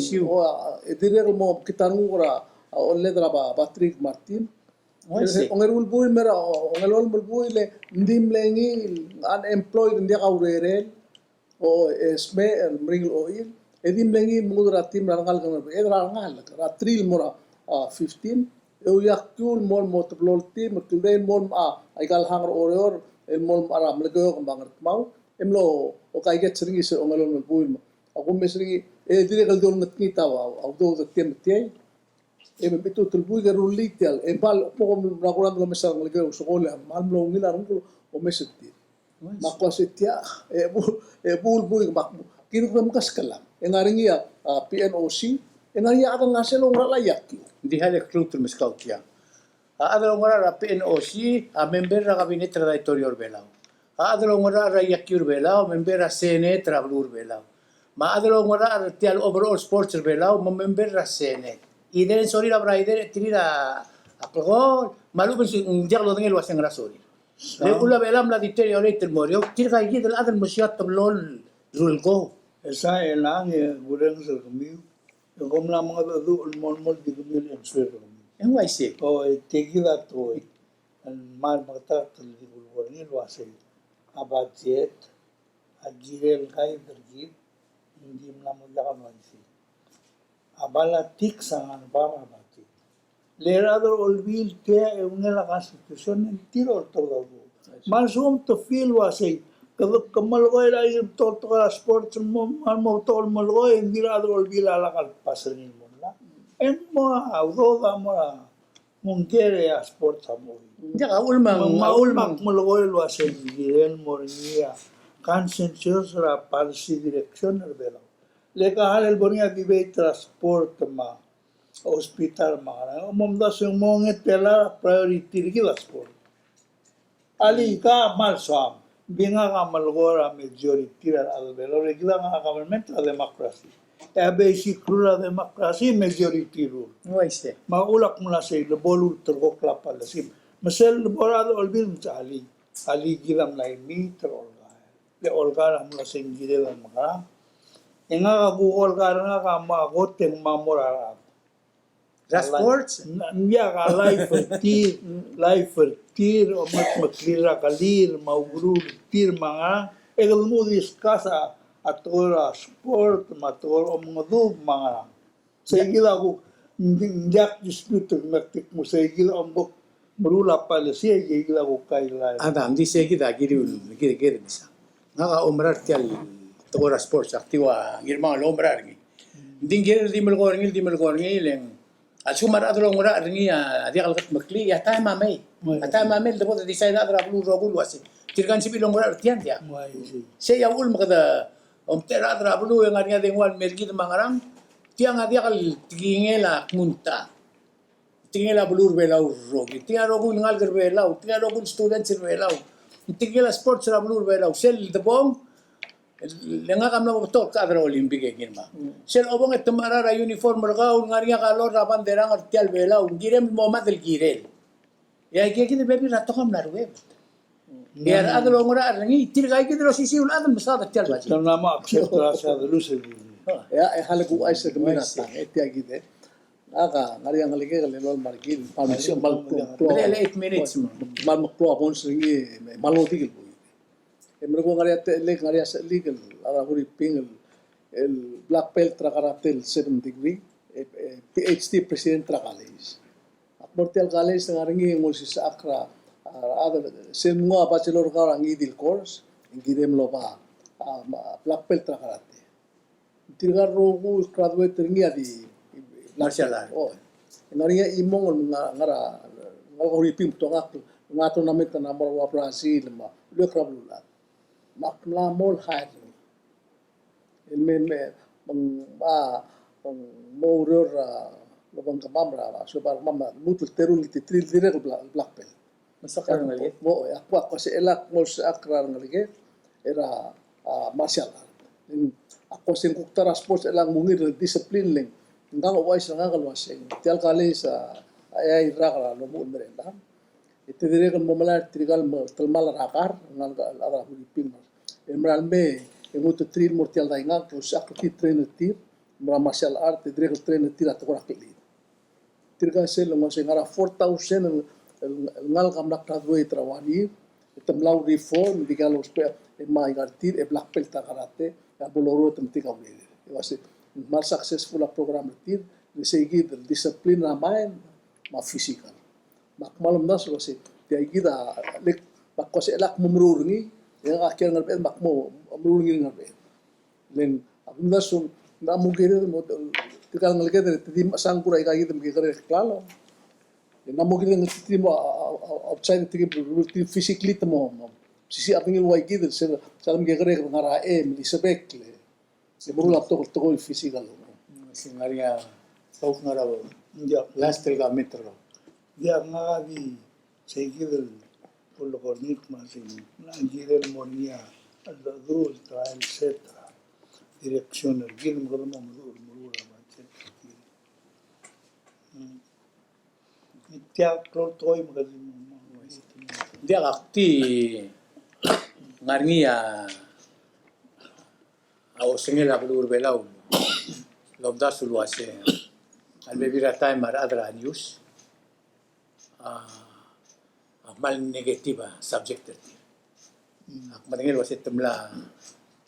sisiu. O, a, e dirrek el mo kid a renguk er a, a, oled er a Ba-, Patrick Martin. Oi, se. Ongeru el buil me er a, ongelolem el buil e ng di mle ngii el unemployed, ng diak a urerel. O, e smecher el meringel ochil. E di mle ngii el mengud er a team er a rengalek, e, er a rengalek, er a three el mo er a, a, fifteen. E Oyakhluo el mo, mo teblo el team, el kldei el mo, a, aika el hang er a Oreor, el mo er a Melekeok me a Ngardmau. E mlo, o, kaikets er ngii se ongelolem el buil me. A kumes er ngii, e dirrek el di olengit ngii a, a, a udoud er tia me tia. E me mitut el buik e rullii tia el, e bal, mo kom er a kurang el omes er a Ngelekeok, sokol e a kmal mlo ungil a renguk el omes er tir. Me ak uase tia, e bu, e bu el buik, me ak, kirek el mkaskelam. E ngar er ngii a, a, P N O C, e ngar er ngii a chad el ngar er sel oungerachel a iakiu. Ng di hal e klou el meskau tia. A chad el oungerachel er a P N O C, a member er a kabinet er a daitorio er a Belau. A chad el oungerachel er a iakiu er a Belau, member er a senate er a beluu er a Belau. Me a chad el oungerachel er tia el overall sports er a Belau, me member er a senate. E dirrek el sorir a brother, e tir a, a klekoi, me a lechub e ng diak lodengei el uase ngera sorir. Le uchul a Belau a mla deteriorate el mo er eou, tirka kid el chad el mesiou a teblo el rulekoi. E sa e ng, e, kurenges er kemiu, e kom mla mengedecheduch el mo, mo di kemiu el answer er kemiu. E ng uaisei. O, e tia kid a tekoi. Ng kmal meketeket el di kulekoi er ngii el uasei a budget a kirel guide er kid, ng di mla mo diak el uaisei. A politics a ngar er a bab er a budget. Le rechad er a olbiil tia e ungil a constitution e ng tir a oltobed a udoud. Me a lsekum te feel el uasei kede, ke melekoi er a, betok el tekoi er a sports el mo, me ng mo betok el melekoi, e ng di rechad er a olbiil a lak el pass er ngii el mo llach. E ng mo a udoud a mo er a Ng ker a sports a mo. Diak a ulemang, me a ulemang. Ak melekoi el uasei ng kirel mo er ngii a consensus er a policy direction er a Belau. Le ke hal el bo er ngii a debate er a sport me a hospital me a ngerang, mo mdasu e ng mo ngetelel a priority er kid a sport. Alii, ka kmal soam, ng di ngak a melekoi er a majority er a rechad er a Belau, le kid a ngar er a government er a democracy. E a basic rule er a democracy, majority rule. Uaisei. Me a uchul ak mla sei le bo lulterekokl a policy. Me sel lebo er a rechad er a Olbiil me se alii, alii kid a mla imiit er a Olkar. Le Olkar a mla sei ng kired el mekerang. E ngak a kuk Olkar er ngak a mo kot e ng mo er a rechad. Er a sports? Ng diak a life er tir, life er tir, omekmeklir er a kelir, me a ukeruul er tir, me a ngerang, e kede mo discuss a, a tekoi er a sport, me a tekoi er a omengedub, me a ngerang. Sei kid a kuk, ng di-, ng diak dispute, me ak di kmo sei kid a omko meruul a policy, e sei kid a kuk guideline. A da, ng di sei kid a kiriu, kid, kid, kid, Ngak a oumera er tia el tekoi er a sports, ak di ua Ngirmang el oumera er ngii. Ng di ng kired el di melekoi er ngii, di melekoi er ngii, le ng a lsekum a rechad el oungerachel er ngii a diak el ketmeklii, e a taem a mei. A taem a mei el debo de decide a rechad er a beluu el rokui el uasei, tirka ng sebechir el oungerachel er tia, ng diak. Sei a uchul me kede omtechei er a rechad er a beluu e ng ngar er ngii a dengua el mer kid me a ngerang, tiang a diak el tekingel a kmo ng ta Tekingel a beluu er a Belau el rokui. Tekingel a rokui el ngalek er a Belau. Tekingel a rokui el students er a Belau. Tekingel a sports er a beluu er a Belau. Sel debong, le ngak a mla mo betok el chad er a Olympic e Ngirmang. Sel obong e te mechar a uniform er kau, ngar er ngii a color er a bandera er tia el Belau. Ng kirem el mo mad el kirel. E aike kid el bebil er a tekoi a mla ruebet. E a rechad el oungerachel er ngii, tirka kid el osisiu el chad el mesaod er tia el budget. Te mla mo accept er a sel lose. E a, e a lekuchais er kemiu a tang, e tia kid e. Ngak a ngar er ngii a ngelekek el elolem er kid, kmal meklou, kmal meklou. Eight minutes mo. Kmal meklou a points er ngii, me kmal odikel buil. E merekong ngar er ngii a techellek, ngar er ngii a sechelik el, a Huriping el, el black belt er a karate el seven degree, e, e PhD president er a college. Ak mo er tia el college, ngar er ngii e ng olsisechakl er a, a, a, sel mnguu a bachelor er kau er a ngii di el course, e ng kirem el oba, a, ma-, black belt er a karate. Tirka el rokui el graduate er ngii a di martial art. O, ngar er ngii a chimong el ngar, ngar er a, ngar er a Huriping, betok ngak, ngar er a tournament er a mo er a Brazil, me a lluich er a beluulechad. Me ak mla mo el hire er ngii. El me, me, me ng, a, me ng mo oureor er a, lobengkemam er a, suebek er kemam, me a lmuut el teru el ngii di tir el dirrek el bla-, black belt. Mo, e, ak ua, ak ua se chelak mo olsisechakl er a rengelekek er a, a, martial art. Ng, ak ua se ng kuk ta er a sports e chelak ng ungil el discipline le ng, ng kang ouchais er ngak el uasei, tia el college a, a eai el rak er a lomuchel el merek el dang. E te dirrek el mo melai er tirka el me-, telemall er a kar, ngalek, a, a Huriping. El mera el mei, e ng ultuterir el mo er tia el daingak, e olsisechakl er tir el train er tir, mo er a martial art, e dirrek el train er tir a tekoi er a klechiit. Tirka sel, ng uasei ngar er a four thousand el, el, el ngalek a mla graduate er a one year, e te mla reform, e dikea lousbech, e me aika er tir, e black belt er a karate, e a bo loruul e te metik a urerel. E uasei, ng kmal successful a program er tir, le sei kid el discipline er a mind, me a physical. Me ak kmal omdasu el uasei, tia kid a, lek, me ak ua se chelak mo meruul er ngii, e ngak a kiei er a Ngerbeched, me ak mo meruul er ngii er a Ngerbeched. Le ng, ak omdasu, ng mo kired, mo, tirka el ngeleked, te di mechesang kuk er aika kid el mekekerei er a klalo. Le ng mo kired el te di mo, a, a, a, outside, te di mo, te di physically te mo, mo. Sisiich a bedengel ua kid, sel, sel mekekerei er a ngar er a, e, me di sebechek, le. Se meruul a betok el tekoi el physical. Se ngar er ngii a, kau ngar er a, last el comment er kau. Diak, ngak a di, sei kid el, ulekorngit me a sei, ng kirel mo er ngii a, el, el, el, el set er a direction er kid me kede mo meduch el meruul a budget er kid. Mm. Tia klou el tekoi me kede mo, mo, mo. Diak, ak di ngar er ngii a, a osengel a beluu er a Belau el omdasu el uasei, a lebebil er a taem a rechad er a news a, a kmal negative a subject er tir. Ak medengei el uasei te mla,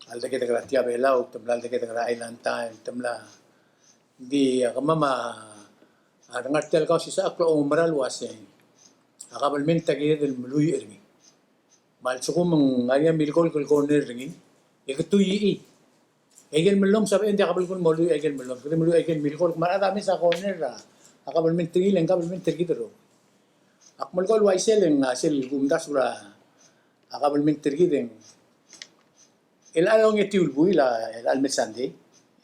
a ledekedek er a Tia Belau, te mla ledekedek er a Island Time, te mla, di, a kemam a, a ngar er tia el kausisechakl a oumera el uasei, a kabelment a kired el meluich er ngii. Me a lsekum ng ngar er ngii a milkolk el corner er ngii, e ke tuiii. Aike el mellomsab e ng diak a belkul el mo lluich aike el mellomsab, kede meluich aike el milkolk, me a rechad a mes a corner er a, a kabelment er ngii, le ng kabelment er kid el rokui. Ak melekoi el uaisei, le ng, a, sel kumdasu er a, a kabelment er kid e ng, el chelecha el ongetiu el buil, el chelecha el mei el sandei,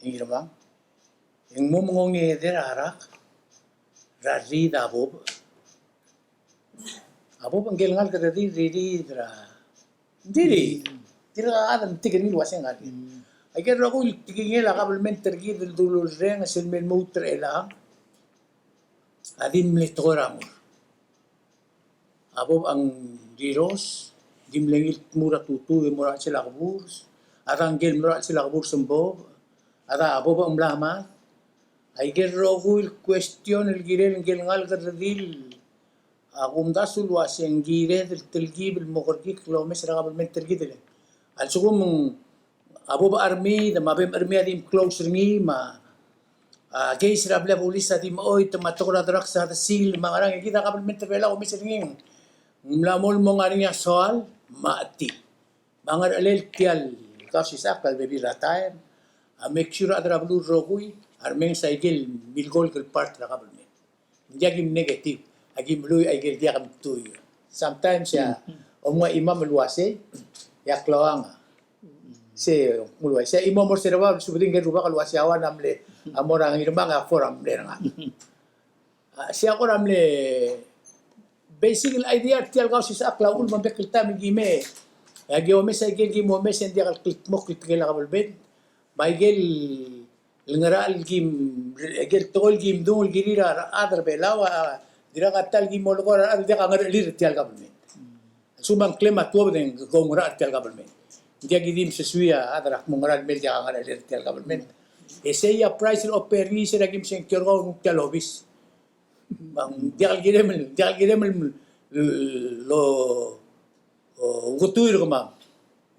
e Ngirmang, e ng mo mengongedei er a rak er a riid a bobech. A bobech, ngike el ngalek er a riid, riid er a, ng di riid. Tirka a chad a metik er ngii el uasei ng ngar er ngii. Aike el rokui el tekingel a kabelment er kid el dulureng sel me lmuut er chelechang a di mle tekoi er a ngur. A Bob Angriros, di mle ngii el tmuu er a tutu e mo er a chelsel a keburs, a Dangel mo er a chelsel a keburs me Bob, a Bob a mla mad. Aike el rokui el question el kirel ngike el ngalek el redil a kumdasu el uase ng kired el telkib el mo kerekikl el omes er a kabelment er kid el. A lsekum ng a Bob a chermid, me a Bem Chermid a di mclose er ngii, me a, a, case er a blil a bulis a di mechoit, me a tekoi er a drugs a desil, me a ngerang, e kid a kabelment er a Belau a omes er ngii. Ng mla mo el mo ngar er ngii a soal, me a chetil. Me a ngerechelel tia el kausisechakl a lebebil er a taem a make sure a rechad er a beluu el rokui a remenges aike el milkolk el part er a kabelment. Ng diak kim negative, aki meluich aike el diak mtuiu. Sometimes e a, mm, omngai chimam el uasei, e a klou a nga. Se, ng uaisei, e a chimo a mo er se er a bab, subeding ngike el rubak el uasei a one a mle, a mo er a Ngirmang, e a four a mle er ngak. A, se a kora mle basic el idea er tia el kausisechakl a uchul me a bek el taem el ki mei, e aki omes aike el kim omes e ng diak el kldmokl el tekingel a kabelment. Me aike el el ngerachel el kim, aike el tekoi el kim dung el kirir a rechad er a Belau a, dirrek a ta el kim olekoi er a rechad el diak a ngerechelir er tia el kabelment. A lsekum a ngklem a tuobed e ng ko ngerachel er tia el kabelment. Ng diak ki di msesuii a chad er a kmo ngera el mei el diak a ngerechelir er tia el kabelment. E sei a price el oper er ngii, se er a kim sengkio er kau el nguu tia el obis. Me ng diak el kirem el, diak el kirem el, lo, o, uketuil er kemam.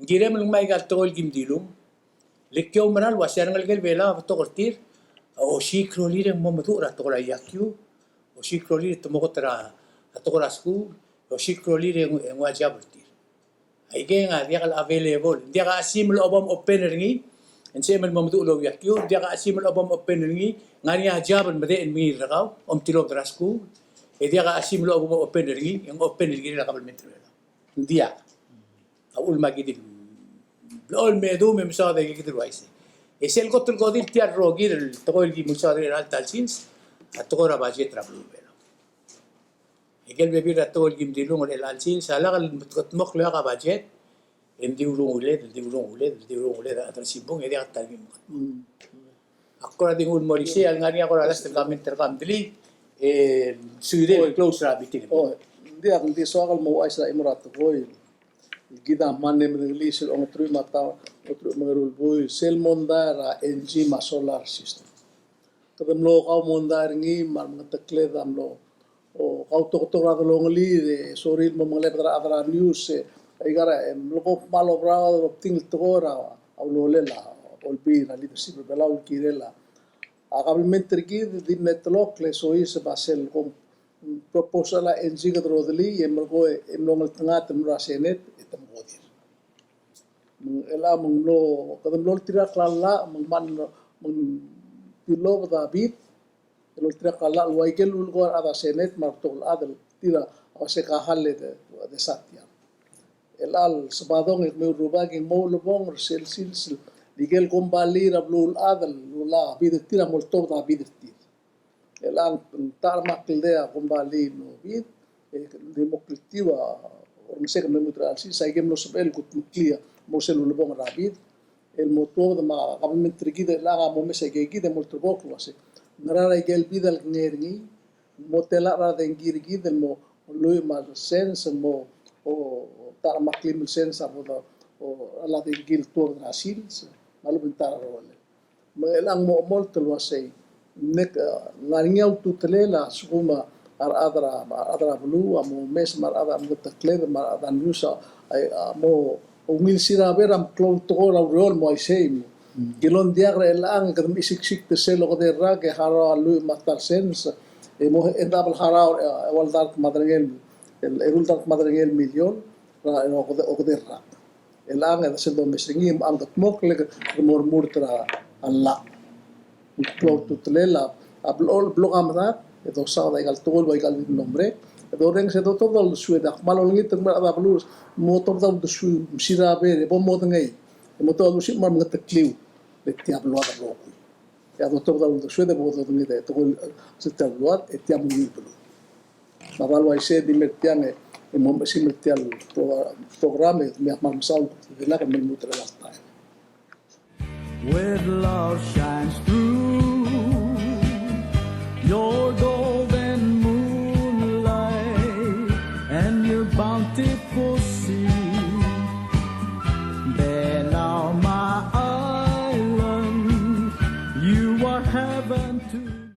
Ng kirem el ngmai aika el tekoi el kim dilung. Le ki oumera el uasei a rengelekel Belau a betok er tir a osiik a rolir e ng mo meduch er a tekoi er a iakiu, osiik a rolir e te mo kot er a tekoi er a skuul, osiik a rolir e ng, e ng ua job er tir. Aikei a diak el available. Ng diak a chesimer el obo mopen er ngii, e ng sebechem el mo meduch el ouiakiu, ng diak a chesimer el obo mopen er ngii, ng ngar er ngii a job el medechel el mengiil er kau, omtilobed er a skuul, e diak a chesimer el obo mopen er ngii, e ng open el kirel a kabelment er Belau. Ng diak. A uchul me aki di blechoel me dmu me mesaod aike kid el uaisei. E sel kot el kodii tia el rokir el tekoi el ki mesaod er a ta el sils, a tekoi er a budget er a beluu er a Belau. Aike el bebil er a tekoi el kim dilung er chelecha el sils, a lak el mekedmokl el okiu a budget, e ng di urunguled, di urunguled, di urunguled a chad er a simbung, e diak a ta el kim. Mm. Ak kora di nguu el mo er isei, a le ngar er ngii a kora last comment er kau Mdlii, e suideak el close er a meeting. O, ng diak, ng di soak el mo ouchais er a chimo er a tekoi. Kid a mle medengelii sel ongeteruich me a ta, ongeteruich me a ongeru el buil, sel mondai er a engine me a solar system. Kede mlo kau mondai er ngii me a remengetekled a mlo o, kau toketok er a delongelid, e sorir el mo mengelebed er a chad er a news, e, aika er a, e, mlo ko kmal oberaod el obdingel tekoi er a ulolel a Olbiil er a Leadership er a Belau el kirel a, a kabelment er kid, di mle telokl e soiseb a sel kom proposal a engine kede rodelii, e melekoi, e mlo ngeltengat el mo er a Senate, e te mo kodir. Me ng, el a me ng mlo, kede mlo oltirakl a llach, me ng kmal, me ng tilobed a bid, el oltirakl a llach el ua ikel lulekoi a rechad er a Senate me a rebetok el chad el tir a uase ka hall e de, de sa tiang. El a le Sebadong e kemiu el rubak e ng mo ulebongel er sel sils el ikel kombalii er a beluulechad el lulai a bid er tir a mo oltobed a bid er tir. El a ng ta er a kldei a kombalii el mo bid, e di mo kltiu a orrengesek el me lmuut er a sils, a ikel mlo sebechel el kudmeklii a mo sel ulebongel er a bid, el mo tuobed me a kabelment er kid el a mo mesa ikei kid e mo olterekokl el uase ngera er a ikel bid el kengei er ngii, mo tela er a dengki er kid el mo lluich me a sens, mo, o, ta er a klim el sens a bo de, o, a dengki el tuobed er a sils, me a lebo el ta er a rolel. Me chelechang mo omolt el uasei, ng, e, ngar er ngii a ultutelel a lsekum a rechad er a, a rechad er a beluu a mo omes me a rechad er a mengetekled me a rechad er a news a, a, a mo ungil siraber a meklou el tekoi er a ureor el mo uaisei. Mm. Kilon diak er chelechang e kede mechisiksik er sel okedei el rak e harau a lluich me a ta el sens, e mo end up el harau, e, eua el dart me a derengel, el, eru el dart me a derengel el milion er a, er a okedei, okedei el rak. Chelechang e de sel domes er ngii, me a kldmokl e kede mo remurt er a llach. Ng klou a ultutelel a, a blo, blok a medad, e dosaod aika el tekoi el ua aika el di mlo merek, e dorrenges e dotobed a uldesued, ak kmal olengit el kmo a rechad er a beluu, mo tobed a uldesued, mesiraber, e bo modengei, e mo tobed a uldesued me a remengetekliu, le tia beluad el rokui. E a dotobed a uldesued e bo dodengei, e tekoi, e, sel tia el beluad, e tia mo ungil beluu. Me a kmal uaisei e di mei er tiang e, e mo mechesimer tia el pro, program e, me ak kmal mesaul, e di lak el me lmuut er a last time. With love shines through your golden moonlight and your bountiful sea. Belau, my island, you are heaven to